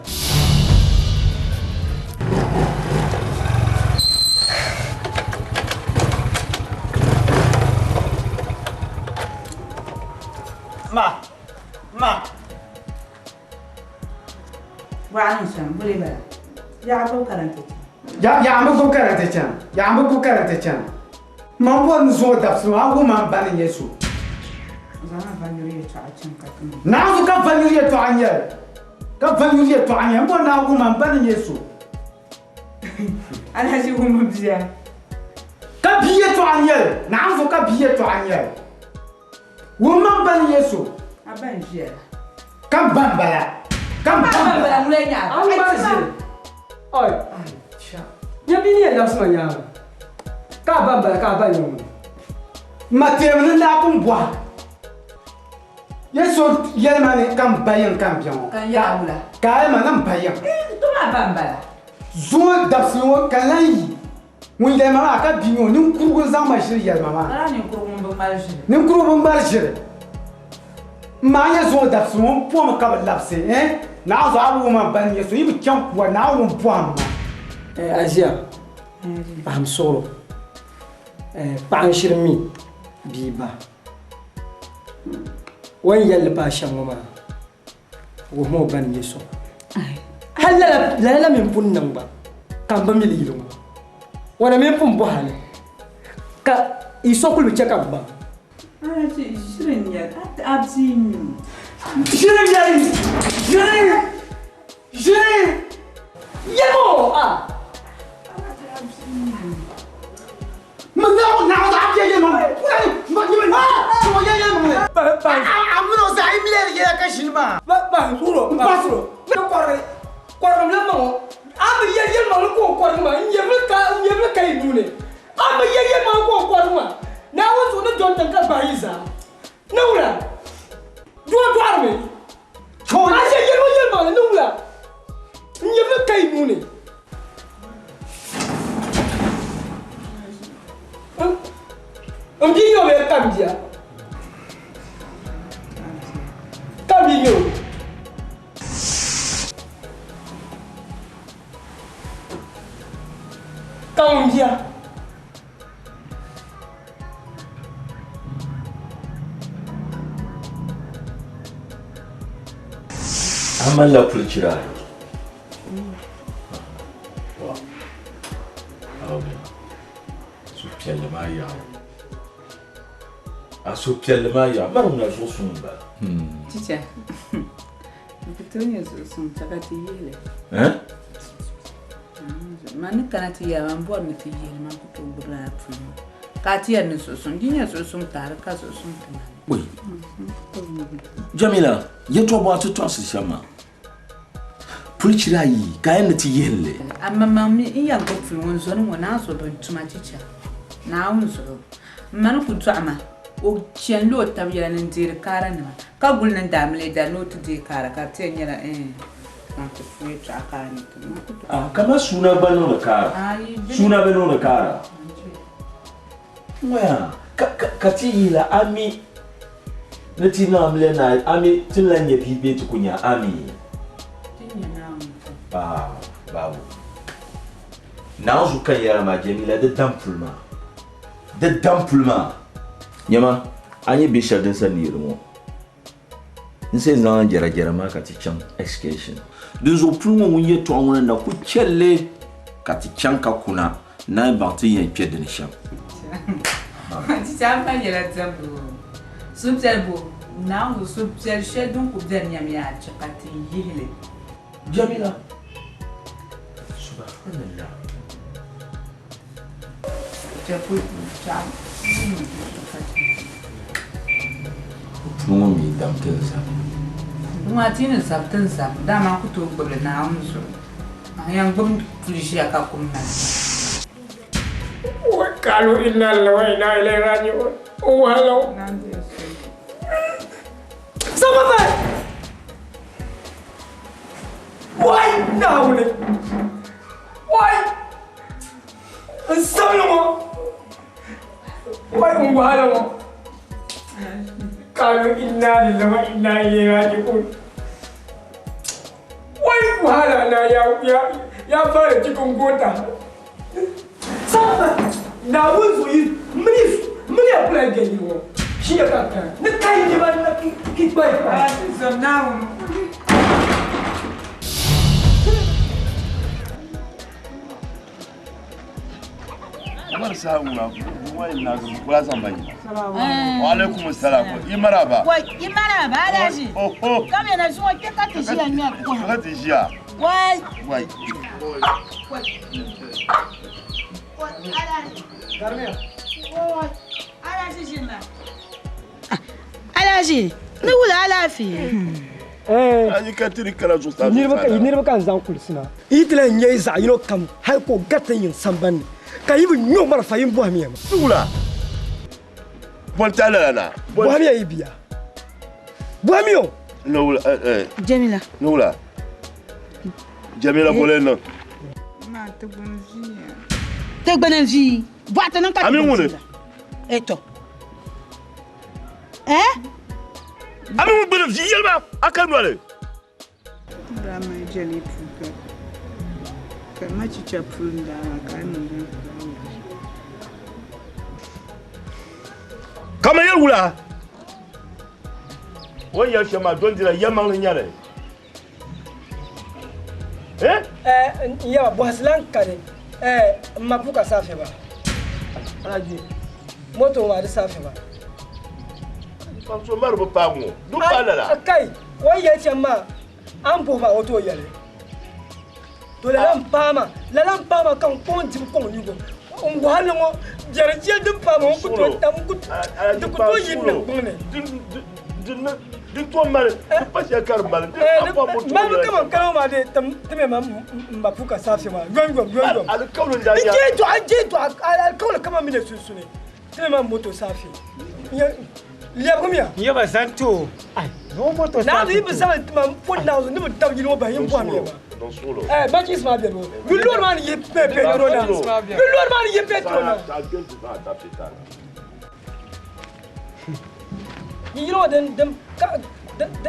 Ma! Ma! Bɔɣa niŋ shɛm, boli bala. Yaɣa gbubi karante chana. Ya yaɣa mi gbubi karante chana. Yaɣa mi gbubi karante chana. Man bɔri ni zuŋɔ dabisili ŋɔ a wuhi ma n ba ni nyɛ so. Zaŋ a va nyuri yɛltɔɣa chaŋ ka ti mi. Naanzu ka va nyuri yɛltɔɣa n-nyɛli. Ka va nyuri yɛltɔɣa n-nyɛli. M bɔri ni a wuhi ma n ba ni nyɛ so. Alhaji wumbu bia. Ka bia yɛltɔɣa n-nyɛli. Naanzu ka bia yɛltɔɣa n-nyɛli. Wuhi ma n ba ni nyɛ so. A ba n-ʒiya la. Ka m ba m-bala. Ka m ba m-bala. Ŋuna nyɛ a ba. A ŋmari ʒiri. Oi. Nyɛ bia ni yɛn labisi ma nyaaŋa. Ka a ba m-bala ka a ba nyɛ ŋuni. M ma teemi ni n daa pun bɔhi Yesu yɛli ma ni ka m ba yiŋ ka m bia ŋɔ. Ka n yɛli a wula? Ka a yɛli ma ni m ba yiŋ. Tɔ a ba m-bala. Zuŋɔ dabisili ŋɔ ka n lan yi Ŋun yɛli ma maa ka bia nyɛ o, ninkurugu n-zaŋ ma ʒiri yɛli ma maa. Lala ninkurugu ŋun bi ŋmari ʒiri. Ninkurugu bi ŋmari ʒiri. M maa nyɛ zuŋɔ dabisili ŋɔ m pomi ka bi labisi eh Naa zuɣu a bi wum a ba ni nyɛ so yi bi chaŋ kuwa Naawuni bɔhim ma. Eh Azia, pahim suɣuro eh paɣa n-shiri mi bia ba. O ni yɛli li paai shɛm ŋɔ maa. Wuhimi o ba ni nyɛ so. Hal lala la mi m-pun niŋ gba ka m bi mi li yili ŋɔ. O na mi m-pun bɔhi a li ka yi so kul bi chɛ ka m baŋ. Alhaji, ʒiri n-nyɛ li, a bia n-nyɛ o. Ʒiri n-nyɛ li! Ʒiri! Ʒiri! Yɛlim o a! Alhaji, a bia n-nyɛ o. N bia nyɛ o bee ka m bia? Ka m bia nyɛ o? Ka ŋun bia? A malila pulichira ayi. Suhupiɛlli maa yaɣi. A suhupiɛlli maa yaɣi. Mari ŋuna zuɣu suŋ m-bala. Chicha, n ku tooi nyɛ zuɣu suŋ ka ti yihi li. Man ni kana ti yɛli ma, m bɔri ni ti yihi li, man ku tooi gbubi lala puli maa. Ka a ti yɛli ni zuɣu suŋ, di nyɛ zuɣu suŋ taari ka zuɣu suŋ ti ma. Wei, Jamila, yɛtɔɣ bɔɣa ti tɔɣisi shɛm maa. Pulichira ayi ka a yɛn ni ti yihim li. Amaŋmaŋ mi n yɛn gbubi puli ŋun zoni ŋɔ naa zuɣu bɛn tuma chicha Naawuni zuɣu. M ma ni ku dɔɣi ma, o chani la o tab yɛla ni n-deeri kaaranima, ka guli ni n daa mali dari ni o ti deei kaara ka di ti yɛn nyɛla ɛɛn zaŋ ti fu yɛtɔɣa ka a ni ti ma ku dɔɣi. Ah, kaman suuna gba niŋdi kaara. Suuna bi niŋdi kaara. Ŋɔya, ka, ka, ka ti yihila a mi ni ti niŋ amiliya naai, a mi ti ni lan nya bia bee ti ku nya a mi? Ti nya Naawuni kum. Ah, babu. Naanzu ka n yɛra maa Jamila di dam puli maa. Di dam puli maa. Nyama, a nya bɛ shɛli din sa neeri ŋɔ. N sa yɛn zaŋla n jɛrajɛra maa ka ti chaŋ excursion. Dinzuɣu puli ŋɔ ŋun yɛtɔɣa ŋɔ na ku chɛ li ka ti chaŋ ka kuna n-naan baŋ ti ni yɛn kpe di ni shɛm. Chicha m pa nyɛla diɛmdi o suhupiɛlli bo Naawuni suhupiɛlli shɛli din ku beni nyam yaa chɛ ka ti yihi li. Jamila, Subhanallah. Puli ŋɔ mi dam ti n zabi. Ŋɔ ti ni zabi ti ni zabi dama n ku tooi gbubi li Naawuni zuɣu. N yɛn gbubi puli ʒiya ka kum na. Kalu inna lillahi wa inna ilaihi raji'un. Wahala. Sama Wai Naawuni. Wai. N sabili ŋɔ. Wai n wahala ŋɔ. Kalu inna lillahi wa inna ilaihi raji'un. Wai wahala na ya ya ya fara cikin gota. Sama Naawuni zuɣu yi mini mini ya kula gɛli ŋɔ. Shi ya ka kan ni kai ni ba na ki ki kpai pa. Naawuni. Kamar sa ŋuna wai na kula zan bai. Wa alaikum salam. Yi maraba. Wai yi maraba Alhaji. Oho. Kam yana zuwa ke ka ti jiya miya ko. Ka ti jiya. Wai. Wai. Alhaji jinna. Alhaji, ni wula alaafee. Ayi ka tiri kala zuɣusaa. Niriba ka niriba ka n zaŋ kulisi na. Yi ti lahi nyɛ zaɣ yino kam hali ka o gariti yiŋ sambani ni ka yi bi nyo marafa yi bɔhimiya ma. Wula boli ti a lala na. Bɔhimiya yi bia. Bɔhimiya o. Ni wula Jamila. Ni wula. Jamila boli niŋ. Ti gbuni n-vi. Bɔɣu ti niŋ ka ti Ami ŋuni. Eh to. Eh? Ami ŋun gbuni vi yɛli ma a ka noli. Daa mali jɛli puu ka ka ma chicha puli n daa maa ka a niŋ din Kama yɛli wula o ni yɛli shɛm maa don dira yɛlimaŋli nyɛli. Eh? Eh, n yaba bɔhisi lan kani. Eh, n ma puka saafe ba. Alaji, moto maa di saafe ba. So mari bi paagi ŋɔ, di paai lala. Kai, o ni yɛli shɛm maa, a ni puhi maa o tooi yɛli. To lala m paai ma, lala m paai ma ka n kɔŋ dibu kɔŋ yubu. N wahalli ŋɔ, biɛri shɛli din paai ma, n ku tooi tam, n ku di ku tooi yi n niŋgbuŋ ni. Di tooi mali, di pa shɛli ka di mali. Malibu kaman kala ŋɔ maa dee ti mi ma m ba puka saafe maa yom yom yom yom. Alikauli n daa nya. N jee dɔɣi, n jee dɔɣi alikauli kaman mi ne sunsuni. Ti mi ma moto saafe. Lɛbigimiya. N yaba zani ti o. Ai, ni o moto saafe. Naawuni yi bi zaŋ ti ma m poni Naawuni ni bi tabi yili ŋɔ bahi yin bɔhimiya ma. Eh, machis maa beni o. Yuli loori maa ni yihi petrol na. Yuli loori maa ni yihi petrol na. Yi yili ŋɔ din din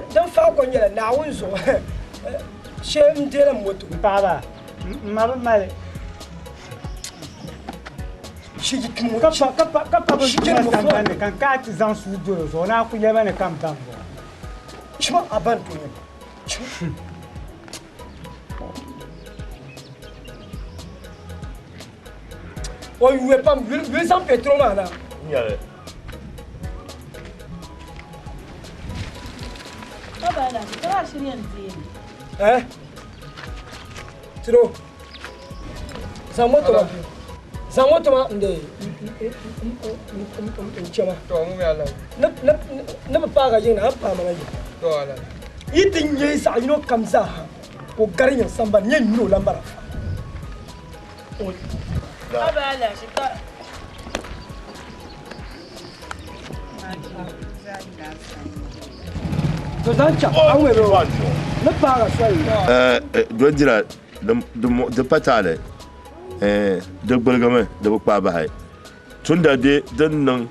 din faai ko nyɛla Naawuni zuɣu shee n deela moto. M paɣaba, m ma bi mali. Ka pa ka pa bi tuma sambani ni ka n kana ti zaŋ suu doli o zuɣu o naan ku yɛli ma ni ka m baŋ bɔ. Chima a ban to nyɛ O yuui pam yuli zaŋ petrol maa na. Nyɛli. Eh? Tiro. Zaŋ moto maa. Zaŋ moto maa n de n chɛ ma. Ni bi paagi yiŋ na, a ni paai ma na yiŋ. Yi ti nya zaɣ yino kam zaa ha ka o gari yiŋ sambani, nyɛ n nyuri o lambara. To zaŋ chaŋ a ŋmɛ bɛ ni paagi soli. Doli dira di pa taali di gbuligimi di bi kpaai bahi tunda di din niŋ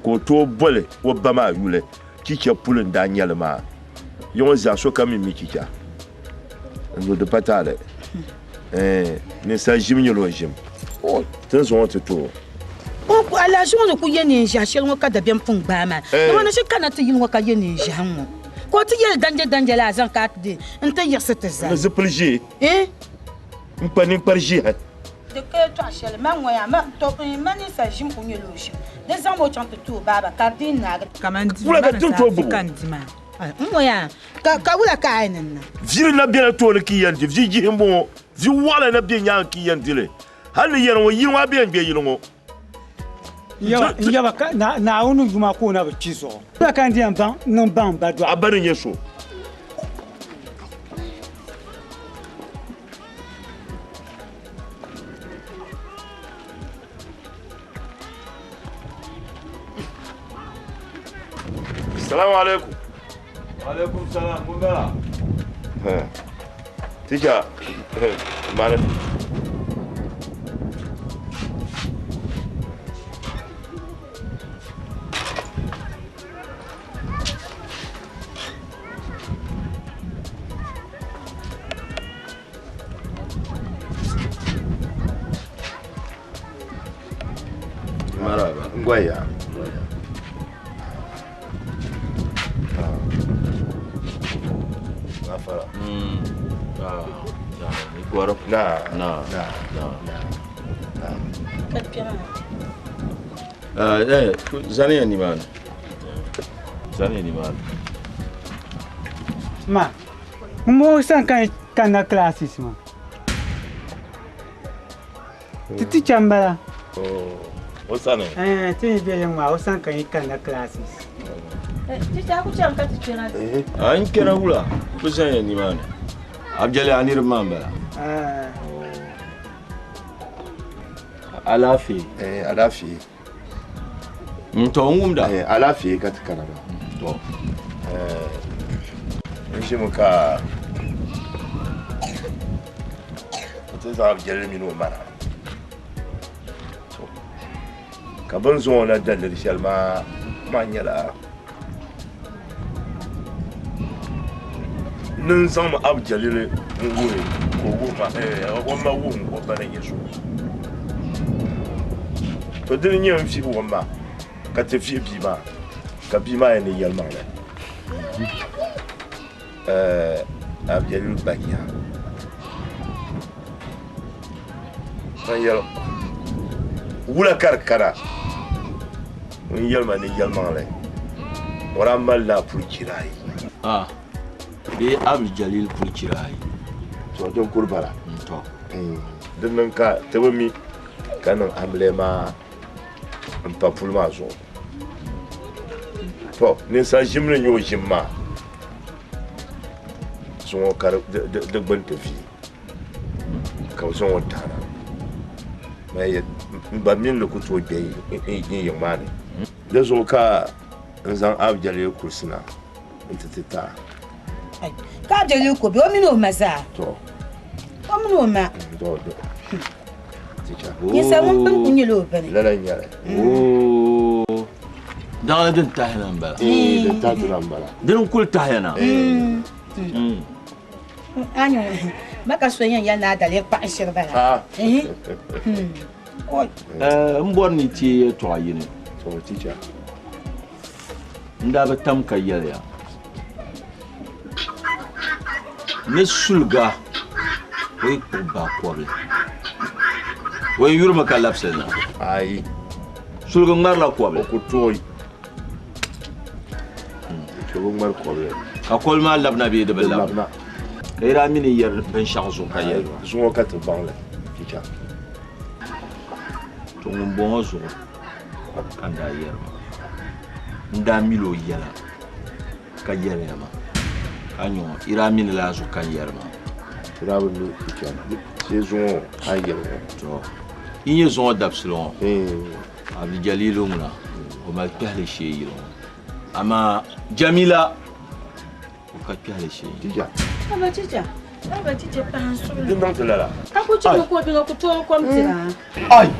ka o tooi boli o ba maa yuli chicha puli n daa nyɛli maa yi ŋɔ zaa sokam mi mi chicha n di pa taali. Ninsal ʒim nyɛla o ʒim. Ti ni zaŋ o ti ti o. Alahichi ŋɔ ni ku ye neen ʒiɛhi shɛli ŋɔ ka dabiɛm pun gbaai maa. Dama ni shiri kana ti yili ŋɔ ka ye neen ʒiɛhi ŋ-ŋɔ. Ka o ti yɛli danje danje la a zaŋ ka a ti deei nti yiɣisi ti zali. Ni zipil ʒee. N-kpa ninkpar ʒiɛhi. Di ka yɛtɔɣ shɛli, man ŋɔ yaa, ma, tɔ, ma ninsal ʒim ku nyɛla o ʒim. Di zaŋm o chaŋ ti ti o baaba ka di dii naagi. Kaman di Wula ka ma ni ti tooi saɣisi gbubi o? ka n di maa. N ŋɔ yaa, ka wula ka a yi ni niŋ? Viri na bela tooni ka yi yɛn di, vi jihi m-bɔŋɔ, vi wɔɣila na be nyaaŋa ka yi yɛn di li. Hal ni yɛri ŋɔ, yili ŋɔ a be n-gbe yili ŋɔ. N yaba ka Naawuni yuma ka o na bi kpi zuɣu. Wula ka n di yɛn baŋ niŋ baŋ ba dɔɣim? A ba ni nyɛ so. Salamu alaikum. Wa alaikum salam. Mun bala. Teacher, mani. Maraba. Ngoya. Gafara. Ni gɔrim. Na. Na. Na. Na. Na. Ka kpɛma. Eh, zaniya nimaani. Zaniya nimaani. Ma, m-bɔŋɔ sani ka yi kanna classes maa. Ti teacher m-bala. O sani? Eh, ti yi be yiŋ maa, o sani ka yi kanna classes. Teacher, a ku chani ka ti kpɛna? A n kpɛna wula? Ku zaniya nimaani. Abjali, a niriba maa m-bala. Eh. Alaafee. Eh, alaafee. N to n wumda. Eh, alaafee ka ti kana maa. To. Eh, n ʒimi ka ti zaŋ Abjali mini o mana. To. Ka bɛ ni zaŋ o na daliri shɛli maa maa nyɛla ni n zaŋmi Abjalili n-wuhi ka o wuhi ma, o ma wuhi o ba ni nyɛ so. To dini nyɛ n vihi o ma ka ti vihi bia maa ka bia maa yɛn ni yɛlimaŋli. Abjalili ba nya. N yɛli wula ka di kana n yɛli ma ni yɛlimaŋli o daa malila puli chira ayi. Ah, bee Abdul puli chira ayi. To din kuli bala. To. Din niŋ ka ti bi mi ka niŋ amiliya maa n pa puli maa zuɣu. To ninsal ʒim ni nyɛ o ʒim maa zuŋɔ ka di gbuni ti vi. Ka bɛ zaŋ o tahi na. N ba mini li ku tooi kpe n yiŋ maa ni. Di zuɣu ka n zaŋ Abijaliil kulisi na nti ti ti a. Ka Abijaliil ko bɛ o mini o ma zaa. To. O mini o ma. To, to. Teacher. Ninsal ŋun pun ku nyɛla o bini. Lala n-nyɛ li. Oo. Daŋa din tahi na m-bala. Ee, din tahi ti na m-bala. Din n-kuli tahiya na. Ee. Anyo, maka so yɛn yɛli ni a daliri paɣa shiri bala. Ah. Eh, N bɔri ni ti yɛltɔɣa yini. So teacher. N daa bi tam ka yɛliya ni suliga o yi kpuɣi baa kɔbili o yi yurimi ka labisili na. Ayi. Suliga ŋmarila kɔbili. O ku tooi. O bi ŋmari kɔbili. Ka kɔbili maa labina bee di bi Di labina? labina. Ka yi daa mi ni yɛri binshɛɣu zuɣu ka yɛli ma. Zuŋɔ ka ti baŋ li, teacher. To ŋun bɔŋɔ zuɣu ka n daa yɛri ma. N daa mili o yɛla ka yɛliya ma. Ka nyɔ yi daa mi ni laa zuɣu ka n yɛri ma. Ti daa bi mi, teacher. Shee zuŋɔ a ni yɛli ŋɔ. To yi nyɛ zuŋɔ dabisili ŋɔ, Abdijalilu ŋuna o mali kpɛhili shee yili ŋɔ. Amaa Jamila o ka kpɛhili shee. Teacher. Aba teacher, aba teacher pahi n suhu. Di niŋ ti lala. Ka ku chɛ ka o biŋa ku tooi kom tira. Ai!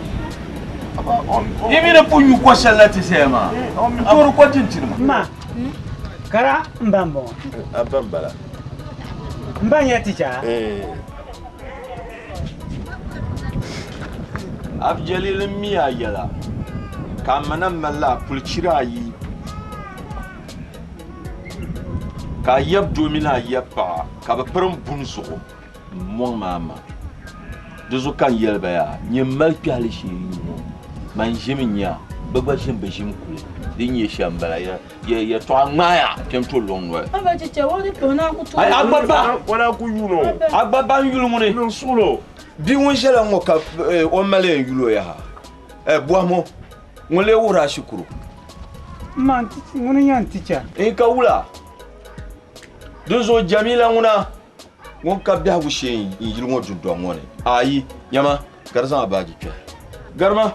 Yi mi ni pun nyu ko shɛli na ti saya maa, n toori ko tinchini maa. Ma, kara n ba m-bɔŋɔ. A ba m-bala. M ba n-nyɛ teacher? Eh. Abdjalil n mi a yɛla ka a ma na malila a puli chira ayi ka a yab doo mini a yab paɣa ka bɛ pirim buni zuɣu m-mɔŋ ma a ma. Di zuɣu ka n yɛli ba yaa, nyɛ m mali kpɛhili shee yi ŋɔ, man ʒimi nya bɛ gba ʒim bɛ ʒim kuli. Di ni nyɛ shɛm m-bala, yɛtɔɣa ŋmaaya kpɛm to luŋ noli. Ai, a gba ba! A gba ba n-yuli ŋuni? Bia ŋun ʒɛla ŋɔ ka o mali yɛn yuli o yaha? Bɔhim o, ŋun lee wuhiri a shikuru? Ŋuni n-nyɛ n ticha. N ka wula? Dinzuɣu Jamila ŋuna ŋun ka biɛhigu shee n yili ŋɔ dundɔŋ ŋɔ ni. Ayi, nyama, ka di zaŋ a baaji kpe. Garima,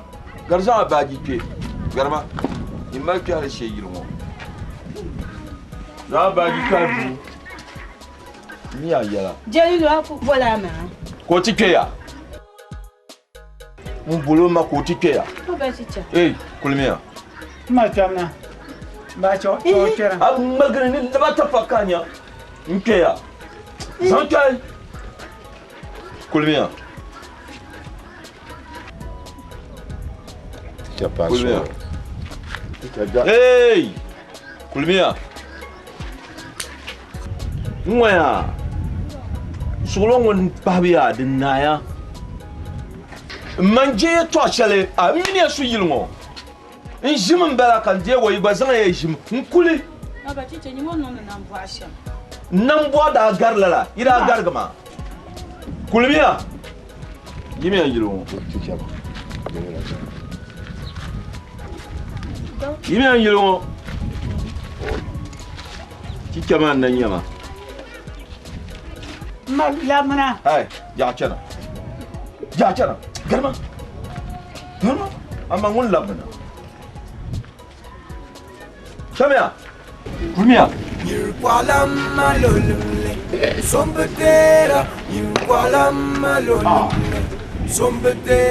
ka di zaŋ a baaji kpe. Garima, nyin mali kpɛhili shee yili ŋɔ. Zaŋ a baaji kpe a duu. Mi a yɛla. Jɛlilu, a ku boli a maa. Ka o ti kpe ya. N boli o ma ka o ti kpe ya. O ba chicha. Ei, kulimiya. M ma kpɛmina. Ba chɛ o kpɛra. A ŋmaligiri ni laba tafa ka a nya n kpe ya. Zaŋ kpɛhi. Kulimiya. Kulimiya. Ei! Kulimiya. N ŋɔya suɣulo ŋɔ pahibu yaa di naaya n man je yɛtɔɣ shɛli a m mini ya su yili ŋɔ n ʒim n bala ka n deeg o yi gba zaŋ ya ʒim n kuli nambɔɣu daa gari lala yi daa garigi ma kulimiya yimiya yili ŋɔ yimiya yili ŋɔ Chicha maa n-na nyɛ ma. Ma labina. Hai, jaɣa chana. Jaɣa chana. Garima. Garima. Ama ŋun labina. Chamiya. Kumiya.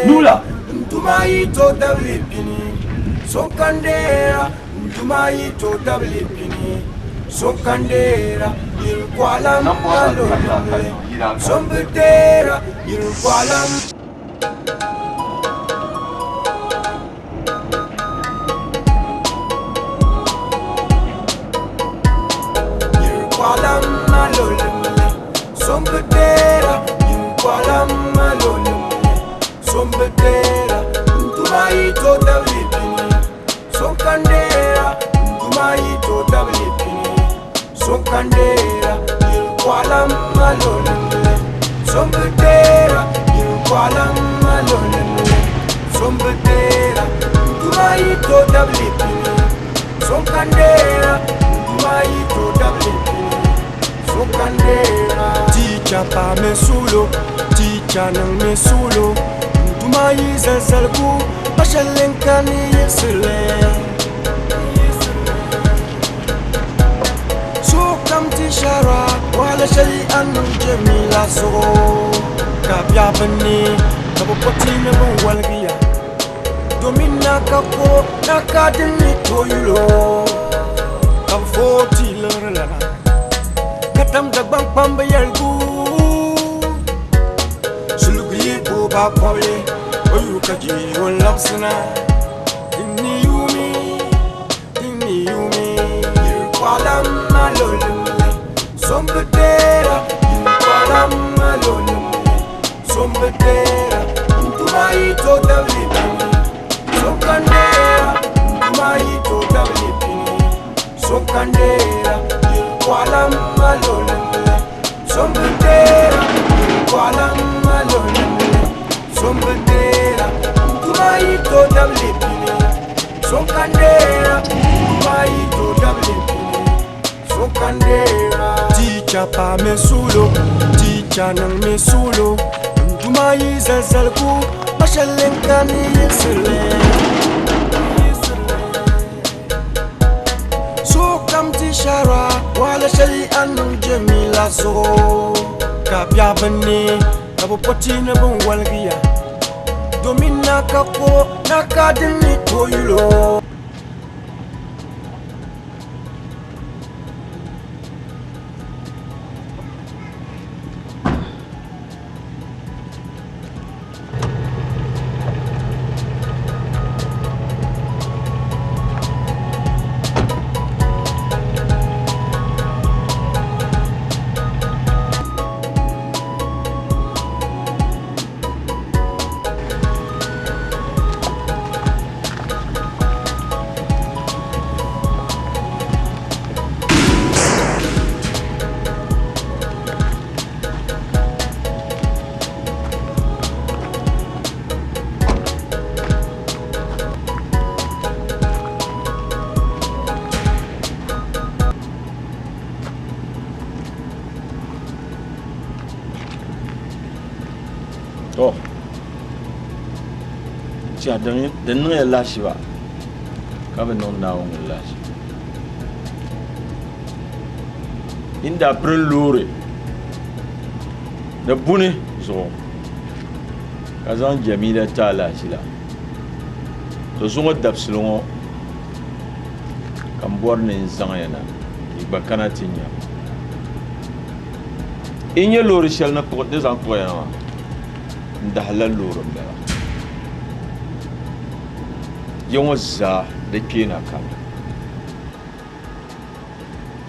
Nula. Ntuma yi to tabili pini so kan deera yiri kɔɣilam malolumli so bi deera yiri kɔɣilam. Yiri kɔɣilam malolumli so bi deera yiri kɔɣilam malolumli so bi deera ntuma yi to tabili pini. So kan deera ntuma yi to tabili pini so kan deera yiri kɔɣilam malolumli so bi deera yiri kɔɣilam malolumli so bi deera ntuma yi to tabili pini so kan deera ntuma yi to tabili pini so kan deera. Teacher pa mi sulo, teacher niŋ mi sulo. Ntuma yi zali zaligu pa shɛli n kani yiɣisili. Sokam ti shɛra wahala shɛli a niŋ Jamila zuɣu ka biɛɣu bi ne ka bi pɔti ni bin waligiya domin na ka ko na ka din ni tooi yulo ka bi footi liɣiri lana ka tam Dagbaŋ kpambi yɛligu. Sulugu yi bo ba kɔbili, o yu ka je o labisina. Dinni yuumi, dinni yuumi. Yiri kɔɣilam malolimli, so m-bi deera. Yiri kɔɣilam malolimli, so m-bi deera. N tuma yi to tabili pini, so ka n deera. N tuma yi to tabili pini, so ka n deera. Yiri kɔɣilam malolimli. Sombetera, kwalam malolumle. Sombetera, ntuma yi to tabili pini. Sokandera, ntuma yi to tabili pini. Sokandera. Teacher pa mi sulo, teacher niŋ mi sulo. Ntuma yi zalizaligu, pa shɛli n kani yiɣisili. Sokam ti shɛra wahala shɛli a niŋ Jamila zuɣu ka biɛɣu bi ne ka bi pɔti ni bin waligiya domin na ka ko na ka din ni tooi yulo. To, tiɛha din niŋya lahiʒiba ka bi niŋ Naawuni ŋun lahiʒiba. Yi ni daa piri loori ni buni zuɣu ka zaŋ Jamila ti alahichi la, to zuŋɔ dabisili ŋɔ ka m bɔri ni n zaŋ ya na yi gba kana ti nya. Yi nya loori shɛli ni di zaŋ kpuɣi ya na maa, n dahila loori m-bala. Ya ŋɔ zaa di kpeena kani.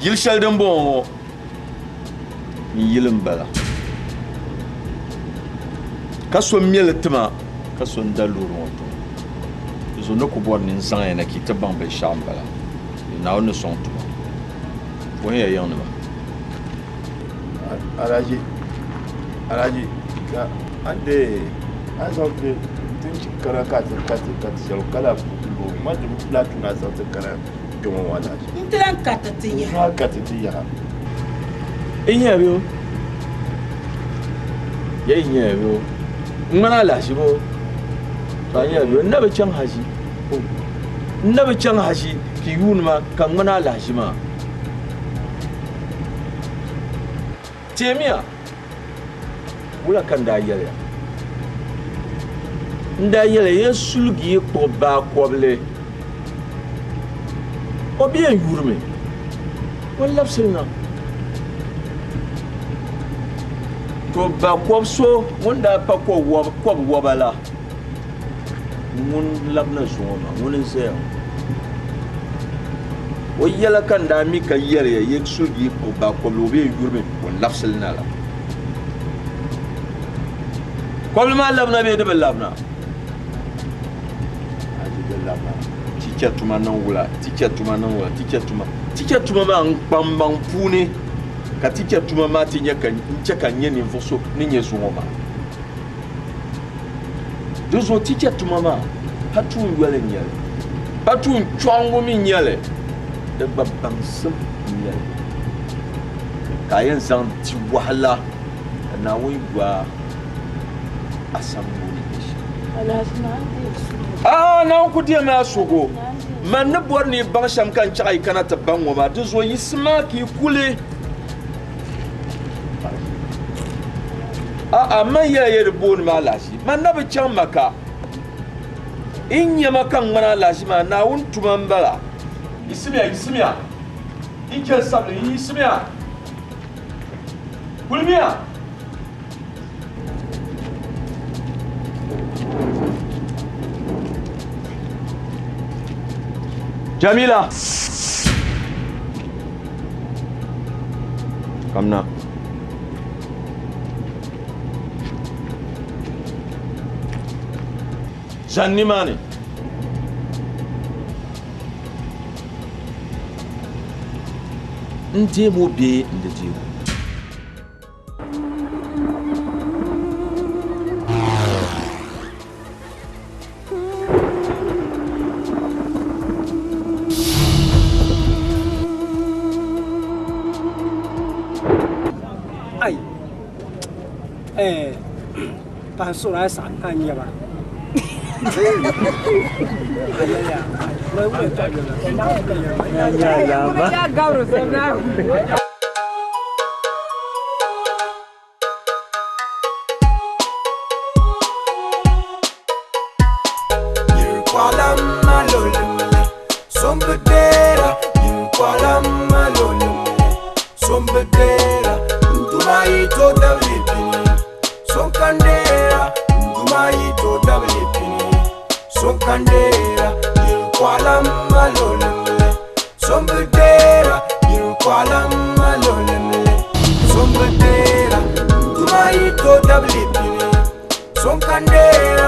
Yili shɛli din bɔŋɔ ŋɔ, n yili m-bala. Ka so me li ti ma, ka so n-da loori ŋɔ ti ma. Di zuɣu n ni ku bɔri ni n zaŋ ya na ka yi ti baŋ binshɛɣu m-bala. Di Naawuni ni sɔŋ ti ma. Wuhiya yiŋnima. Alhaji, Alhaji, ka a deei a zaŋ ti ti ni kana ka ti ka ti ka ti shɛli ka lahi loori ma di bi lahi tuna a zaŋ ti kana kpɛ ŋɔ maa Alhaji. N ti lahi kariti ti yaha. N lahi kariti ti yaha. I nyɛla bɛ o? Ya yi nyɛla bɛ o? N ŋmani alahichi bɛ o? To a nyɛla bɛ o? N na bi chaŋ haji. N na bi chaŋ haji ka yi yuuni ma ka n ŋmani alahichi maa. Teemiya, wula ka n daa yɛli ya? N daa yɛli ya, ya suligi yi kpuɣi baa kɔbili, o bi yɛn yurimi, o labisili na. To ba kɔb so ŋun daa pa kɔb wɔba la, ŋun labina zuŋɔ maa, ŋuni n-zaya ŋɔ. O yɛla ka n daa mi ka yɛli ya, yi suligi yi kpuɣi baa kɔbili, o bi yɛn yurimi, o labisili na la. Kɔbili maa labina bee di bi labina? Ticha tuma niŋ wula? Ticha tuma niŋ wula? Ticha tuma. Ticha tuma maa n kpaŋmaŋ puuni ka ticha tuma maa ti nyɛ ka n chɛ ka n nyɛ ninvuɣ so ni nyɛ zuŋɔ maa. Di zuɣu ticha tuma maa pa tuun yoli n-nyɛ li, pa tuun chɔɣiŋgu mi n-nyɛ li, di gba baŋsim n-nyɛ li ka a yɛn zaŋ di wahala ka Naawuni yu a a sambu ni nyɛ shɛm. Aa, Naawuni ku deemi a suhigu. Man ni bɔri ni yi baŋ shɛm ka n chaɣ yi kana ti baŋ ŋɔ maa, di zuɣu yiɣisima ka yi kuli. A'a, man yɛla ya di booni ma alahichi. Man na bi chaŋ Maka. Yi nya ma ka n ŋmani alahichi maa, Naawuni tuma m-bala. Yiɣisimiya, yiɣisimiya! Yi chɛ n sabili, yi yiɣisimiya! Kulimiya! Jamila! Kamna. Zani nimaani. N deem o bee n di deem o? Ai eh paɣa suɣuri a saɣi a nyɛba Son candela.